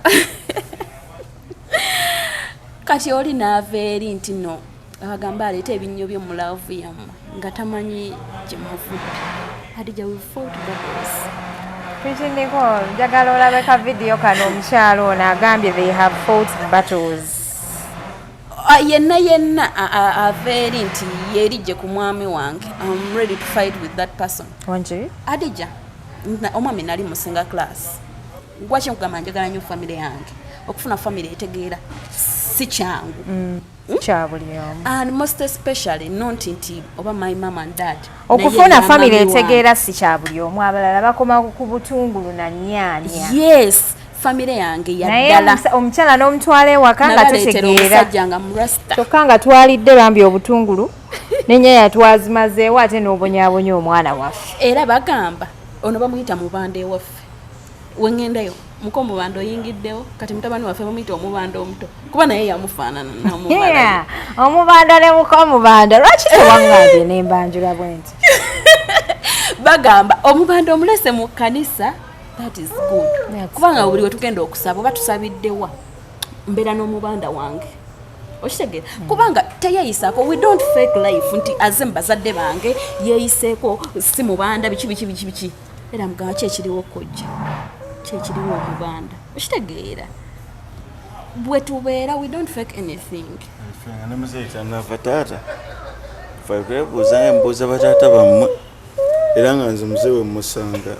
Kati oli n'ava eri nti no abagamba aleeta ebinnyo byo mu love yammwe nga tamanyi gye muvudde. Hadija, we fought battles. Pretty Nicole, njagala olabe ka vidiyo kano. Omukyalo ono agambye they have fought battles. Ah, yenna yenna ava eri nti yeerijje ku mwami wange, I'm ready to fight with that person. Wangi? Adija, omwami nali musinga class. Gwaki nkugamba njagala nnyo famire yange. Okufuna famire etegeera si kyangu. Kya buli omu. And most especially not nti oba my mom and dad, Okufuna naye famire mami wange. etegeera si kya buli omu. Abalala bakoma ku butungulu na nnyaanya. Yes, famire yange Naye yaddala. omukyala n'omutwala ewaka nga Nabaleetera totegeera. omusajja nga murasta. Kyokka nga twalidde bambi obutungulu n'ennyaanya twazimazeewo, ate n'obonyaabonya omwana waffe. Era bagamba ono bamuyita mubanda ewaffe. Wengendayo muko omubanda oyingiddewo. Kati mutabani waffe bamuyita omubanda omuto, kuba naye yamufaanana namumalayo. Yeah, omubanda ne muka omubanda, lwaki tewaŋŋambye nembanjula bwe nti? Bagamba omubanda omulese mu kkanisa, that is good. That's Kubanga buli wetugenda okusaba oba tusabiddewa, mbeera n'omubanda wange. Okitegeera? Kubanga teyeeyisaako. We don't fake life nti aze mu bazadde bange yeeyiseeko si mubanda, biki biki biki biki. Era mugamba ki ekiriwo kojja, ki ekiriwo omubanda. Okitegeera? Bwe tubeera, we don't fake anything. Ffe nga ne muzeeyi tanava, taata fe twebuuza nga mbuuza bataata bammwe, era nga nze muzeeyi we musanga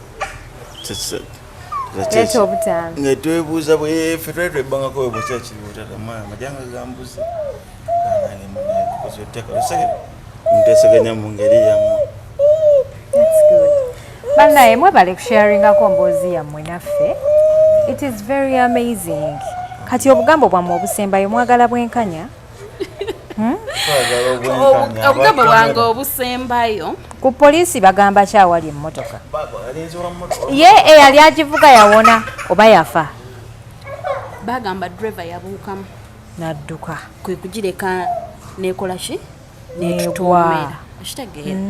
Leeta obutambi. Nga twebuuza bwe ffe twali twebbangako we bwekya kiriwo, taata mwana amajanga gambuze nteeseganya mu ngeri yammwe. That's good. Bannaye, mwebale kusharingako mboozi yammwe naffe. It is very amazing. Kati obugambo bwammwe obusembayo, mwagala bwenkanya? Twagala obwenkanya. Obugambo bwange obusembayo. Ku poliisi bagamba ki awali emmotoka? Alinzi wa mmotoka. Ye eyali agivuga yawona oba yafa? Bagamba driver yabuukamu. Nadduka. Kwe kugireka nekola ki? Negwa. Netutomera. Okitegeera?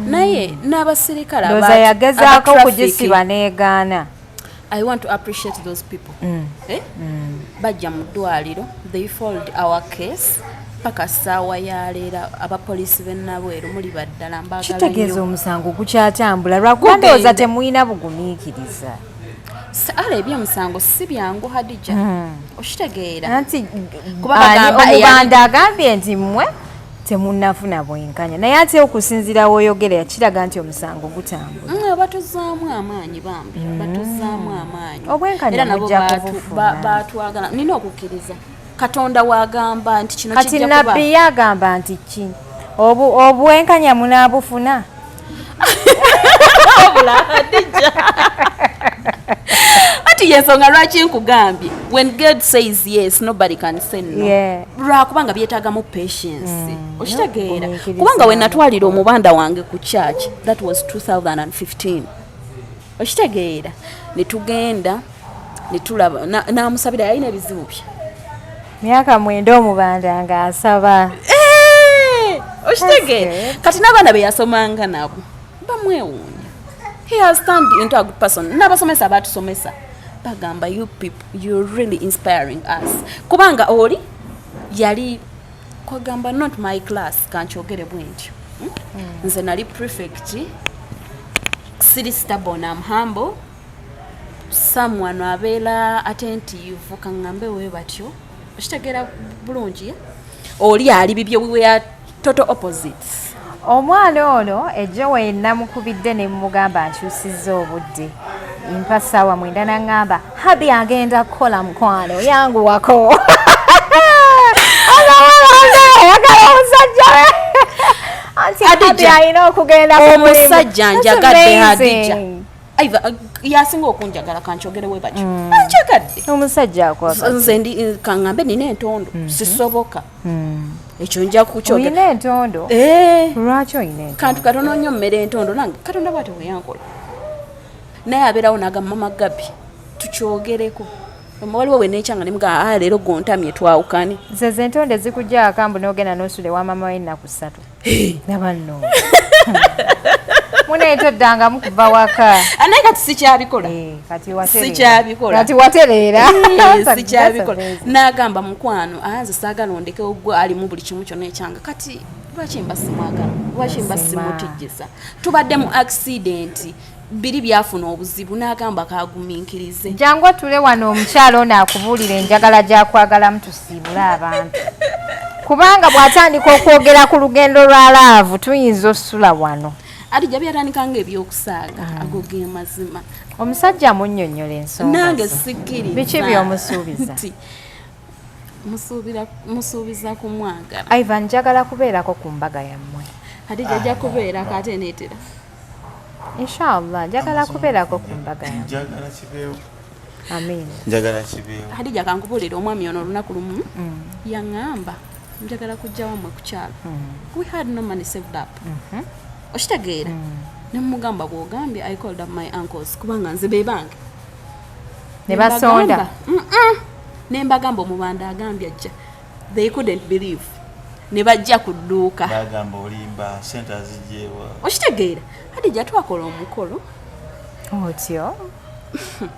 Naye n'abasirikale Ndowooza yagezaako aba traffic- okugisiba neegaana. I want to appreciate those people. Eh? Bajja mu ddwaliro, they followed our case paka ssaawa ya leero. Abapoliisi b'e Nabweru, muli baddala, mbaagala Kitegeeza nnyo. omusango gukyatambula, lwakuba Gugenda. ndowooza temulina bugumiikiriza. Ala, ebyomusango si byangu, Hadija, okitegeera? Anti Kuba bagamba omubanda agambye nti mmwe temunnafuna bwenkanya, naye ate okusinziira w'oyogera yakiraga nti omusango gutambula. Batuzaamu amaanyi bambi, batuzaamu amaanyi. Obwenkanya Era nabo mujja kubufuna. batwagala. Nina okukkiriza Katonda wagamba nti kino Kati kijja kuba. nabbi yagamba nti ki? Obwenkanya munaabufuna. Wabula Hadija, ati yensonga lwaki nkugambye, when God says yes, nobody can say no. Lwakubanga byetaagamu patience, okitegeera? Okugumiikiriza. Kubanga we natwalira omubanda wange ku church, that was 2015, okitegeera? Ne tugenda netulaba namusabira, yalina ebizibu bye. Myaka 9 omubanda ng'asaba. Eh, okitegeera? That's good. Kati n'abaana be yasomanga nabo bamwewuunya. He has turned into a good person. N'abasomesa abatusomesa bagamba, "You people, you're really inspiring us," kubanga oli yali kwagamba, not my class, kankyogere bwe ntyo. Nze nali prefect, siri stubborn, am humble, someone abeera attentive, kaŋŋambe we batyo, okitegeera bulungi, eh? Oli ali bibye, we are total opposites. Omwana ono ejjo we namukubidde ne mugamba nkyusizza obudde, mpa ssaawa 9, naŋŋamba, "Habi agenda kukola, mukwano, yanguwako." Ayagala omusajja we anti habi Hadija. alina okugenda ku mulimu. Omusajja That's njagadde, amazing. Hadija. Aiva yasinga okunjagala, kankyogerewe batyo, anjagadde. Omusajja akwagala. Nze ndi, kaŋŋambe nina entondo, sisoboka, ekyo nja kukyogera. Olina entondo? Eh, Lwaki olina entondo? Kantu katono nnyo, mmere entondo nange Katonda bwate bwe yankola, naye abeerawo n'agamba, "Mama Gabi, tukyogereko." Waliwo we nekyanga nemugaa, "Ah, leero gontamye, twawukane." Nze ze entondo ezikujja akambu n'ogenda n'osula ewa mama w'ennaku 3 naba nno muneetoddangamu kuva waka. Ah, naye kati sikyabikola. Eh, kati watereera. Sikyabikola. Kati watereera. Eh, sikyabikola. N'agamba, "Mukwano, ah, nze saagala ondekewo, gwe alimu buli kimu kyonna ekyanga." Kati lwaki mba simwagala? Lwaki mba Mazima. simutijjisa? Tubadde mu accident biri, byafuna obuzibu, n'agamba kagumiikirize. Jangu otule wano, omukyalo ono akubuulira enjagala gyakwagalamu, tusiibule abantu, kubanga bw'atandika okwogera ku lugendo lwa love tuyinza osula wano. Ati jja byatandika nga ebyokusaaga, ago ge mazima. Omusajja munnyonnyola ensonga Nange zo. sikkiriza. Biki by'omusuubiza? Nti musuubiza kumwagala. Ivan, njagala kubeerako ku mbaga yammwe. Hadija ajja kubeerako, ate neetera. Inshallah, njagala kubeerako ku mbaga yammwe. Njagala kibeewo. Amin. Njagala kibeewo. Hadija, kankubuulira, omwami ono olunaku lumu yaŋŋamba, "Njagala kujja wammwe ku kyalo." We had no money saved up, okitegeera? Nemugamba, "Bw'ogambye." I called up my uncles, kubanga nze be bange. Ne basonda. Ne mbagamba omubanda agambye ajja. They couldn't believe, ne bajja ku dduuka. Bagamba olimba, sente azigyewa? Okitegeera, Hadija, twakola omukolo. Otyo.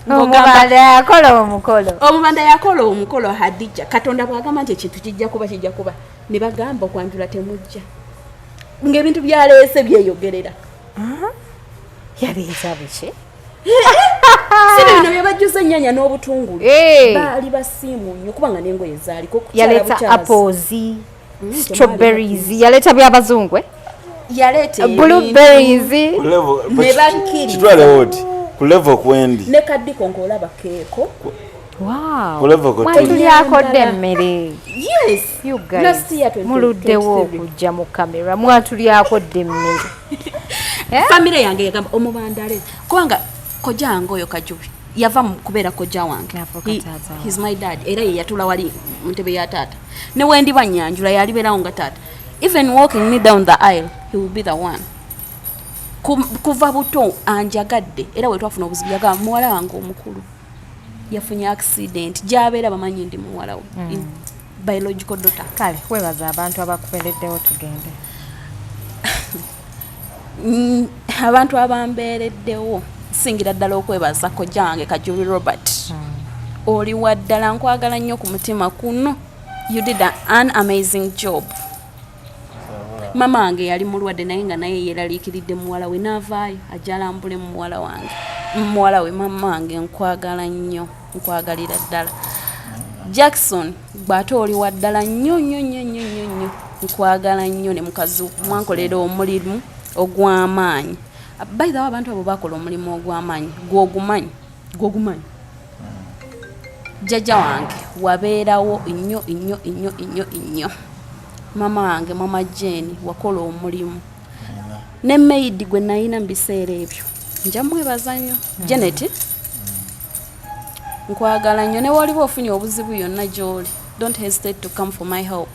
Ng'ogamba- Omubanda yakola omukolo. Omubanda yakola omukolo, Hadija. Katonda bw'agamba nti ekintu kijja kuba, kijja kuba. Ne bagamba okwanjula temujja, ng'ebintu byaleese byeyogerera. Yaleeta biki? Si bino bye bajjuza ennyaanya n'obutungulu. Eh. Baali basiimu nnyo, kubanga n'engoye zaaliko kukyala Yaleeta bukyazi. apples, strawberries, yaleeta byabazungu, eh? Yaleeta Blueberries. Ne bakkiriza. Kitwalewo oti ku level kwendi. Ne kaddiko ng'olaba keeko. Wow. Ku level kwe tuli. Mwatulyako dda emmere. Yes. You guys, Last year, 2023. muluddewo okujja mu kamera, mwatulyako dda emmere. Eh? Famire yange yagamba omubanda aleeta, kubanga kojja wange oyo Kajubi yava mu kubeera kojja wange. Yafuuka taata we. He's my dad, era ye yatula wali mu ntebe ya taata, ne wendiba nyanjula yalibeerawo nga taata. Even walking me down the aisle, he will be the one. Kuva buto anjagadde, era we twafuna obuzibu yagamba, "Muwala wange omukulu yafunye accident," gyabeera bamanyi ndi muwala we. Biological daughter. Kale webaza abantu abakubeereddewo, tugende. Abantu abambeereddewo, Singira ddala okwebaza kojja wange Kajubi Robert. Oli wa ddala, nkwagala nnyo ku mutima kuno. You did an amazing job. Mama wange yali mulwadde, naye nga naye yeeraliikiridde muwala we, n'avaayo ajja alambule muwala wange, muwala we. Mama wange, nkwagala nnyo, nkwagalira ddala. Jackson, gwe oli wa ddala nnyo nnyo nnyo nnyo nnyo nnyo, nkwagala nnyo. Ne mukazi mwankolera omulimu ogw'amaanyi. By the way, abantu abo bakola omulimu ogw'amaanyi, gwogumanyi, gwogumanyi. Jjajja wange wabeerawo nnyo nnyo nnyo nnyo nnyo. Mama wange, Mama Jane, wakola omulimu. Ne maid gwe nayina mu biseera ebyo, nja mwebaza nnyo. Janet, nkwagala nnyo. Ne waliba ofunye obuzibu yonna gy'oli, don't hesitate to come for my help.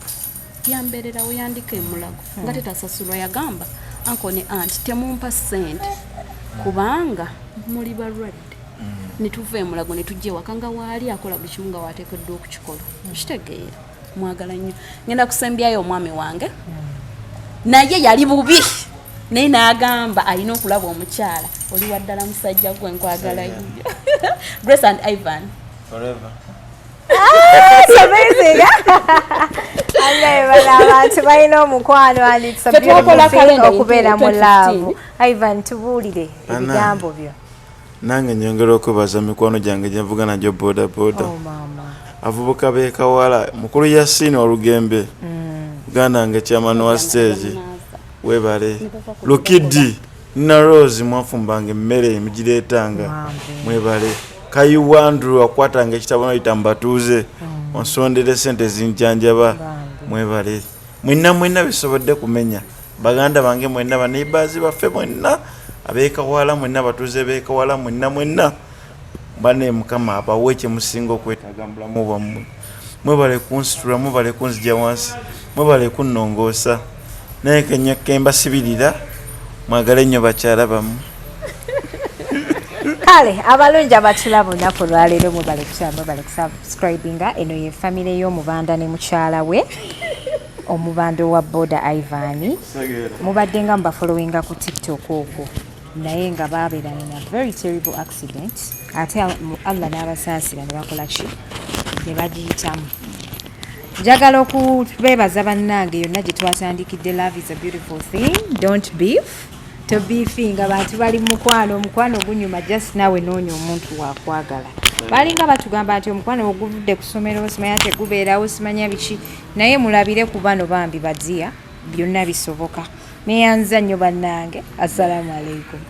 Yambeererawo, yandika emulago nga tetasasulwa. Yagamba, "Uncle ne aunt, temumpa ssente kubanga muli balwadde." Ne tuva emulago ne tujja ewaka nga waali akola buli kimu nga waateekeddwa okukikola. Kitegeera, mwagala nnyo. Ngenda kusembyayo omwami wange, naye yali bubi, naye n'agamba alina okulaba omukyala. Oli waddala musajja gwe, nkwagala nnyo. Grace and Ivan. Forever. It's amazing. Allahi, bano abantu balina omukwano and it's a Ffe twakola beautiful thing calendar in okubeera mu 2015. love. Ivan, tubuulire Bana. ebigambo byo. Nange nyongera okwebaza mikwano gyange gyenvuga nagyo boda boda, Oh mama. avubuka b'ekawala, mukulu Yasini Olugembe, muganda wange, chairman wa stage, webale. Lukidi nina Rose, mwafumbanga emmere mugireetanga, mwebale. Kayiwa Andrew, akwatanga ekitabo noyita mubatuuze, onsondere sente zinjanjaba, mwebale mwenna mwenna. Bisobodde kumenya baganda bange mwenna, baneighbors baffe mwenna abekawala mwenna, abatuuze bekawala mwenna mwenna, bane Mukama abawe kyemusinga okwetaaga mu bulamu bwammwe. Mwebale kunsitula, mwebale kunzija wansi, mwebale kunnongoosa. Naye kenya kembasibirira, mwagale nnyo bakyala bammwe. Kale abalungi abatulaba olunaku olwaleero, mwebale kutulaba, mwebale kusubscribinga. Eno ye famire y'omubanda ne mukyala we, omubanda owa boda Ivan. Mubadde nga mubafollowinga ku TikTok okwo, naye nga babeera in a very terrible accident, ate Allah n'abasaasira ne bakola ki, ne bagiyitamu. Njagala okubeebaza bannange yonna gye twatandikidde. Love is a beautiful thing. Don't beef, tobeefinga. Bantu bali mu mukwano, omukwano gunyuma. Just naawe noonya omuntu wakwagala. Balinga batugamba nti omukwano oguvudde ku ssomero simanya tegubeerawo, simanya biki, naye mulabire ku bano bambi badziya, byonna bisoboka. Neyanza nnyo bannange. Assalamu alaikum.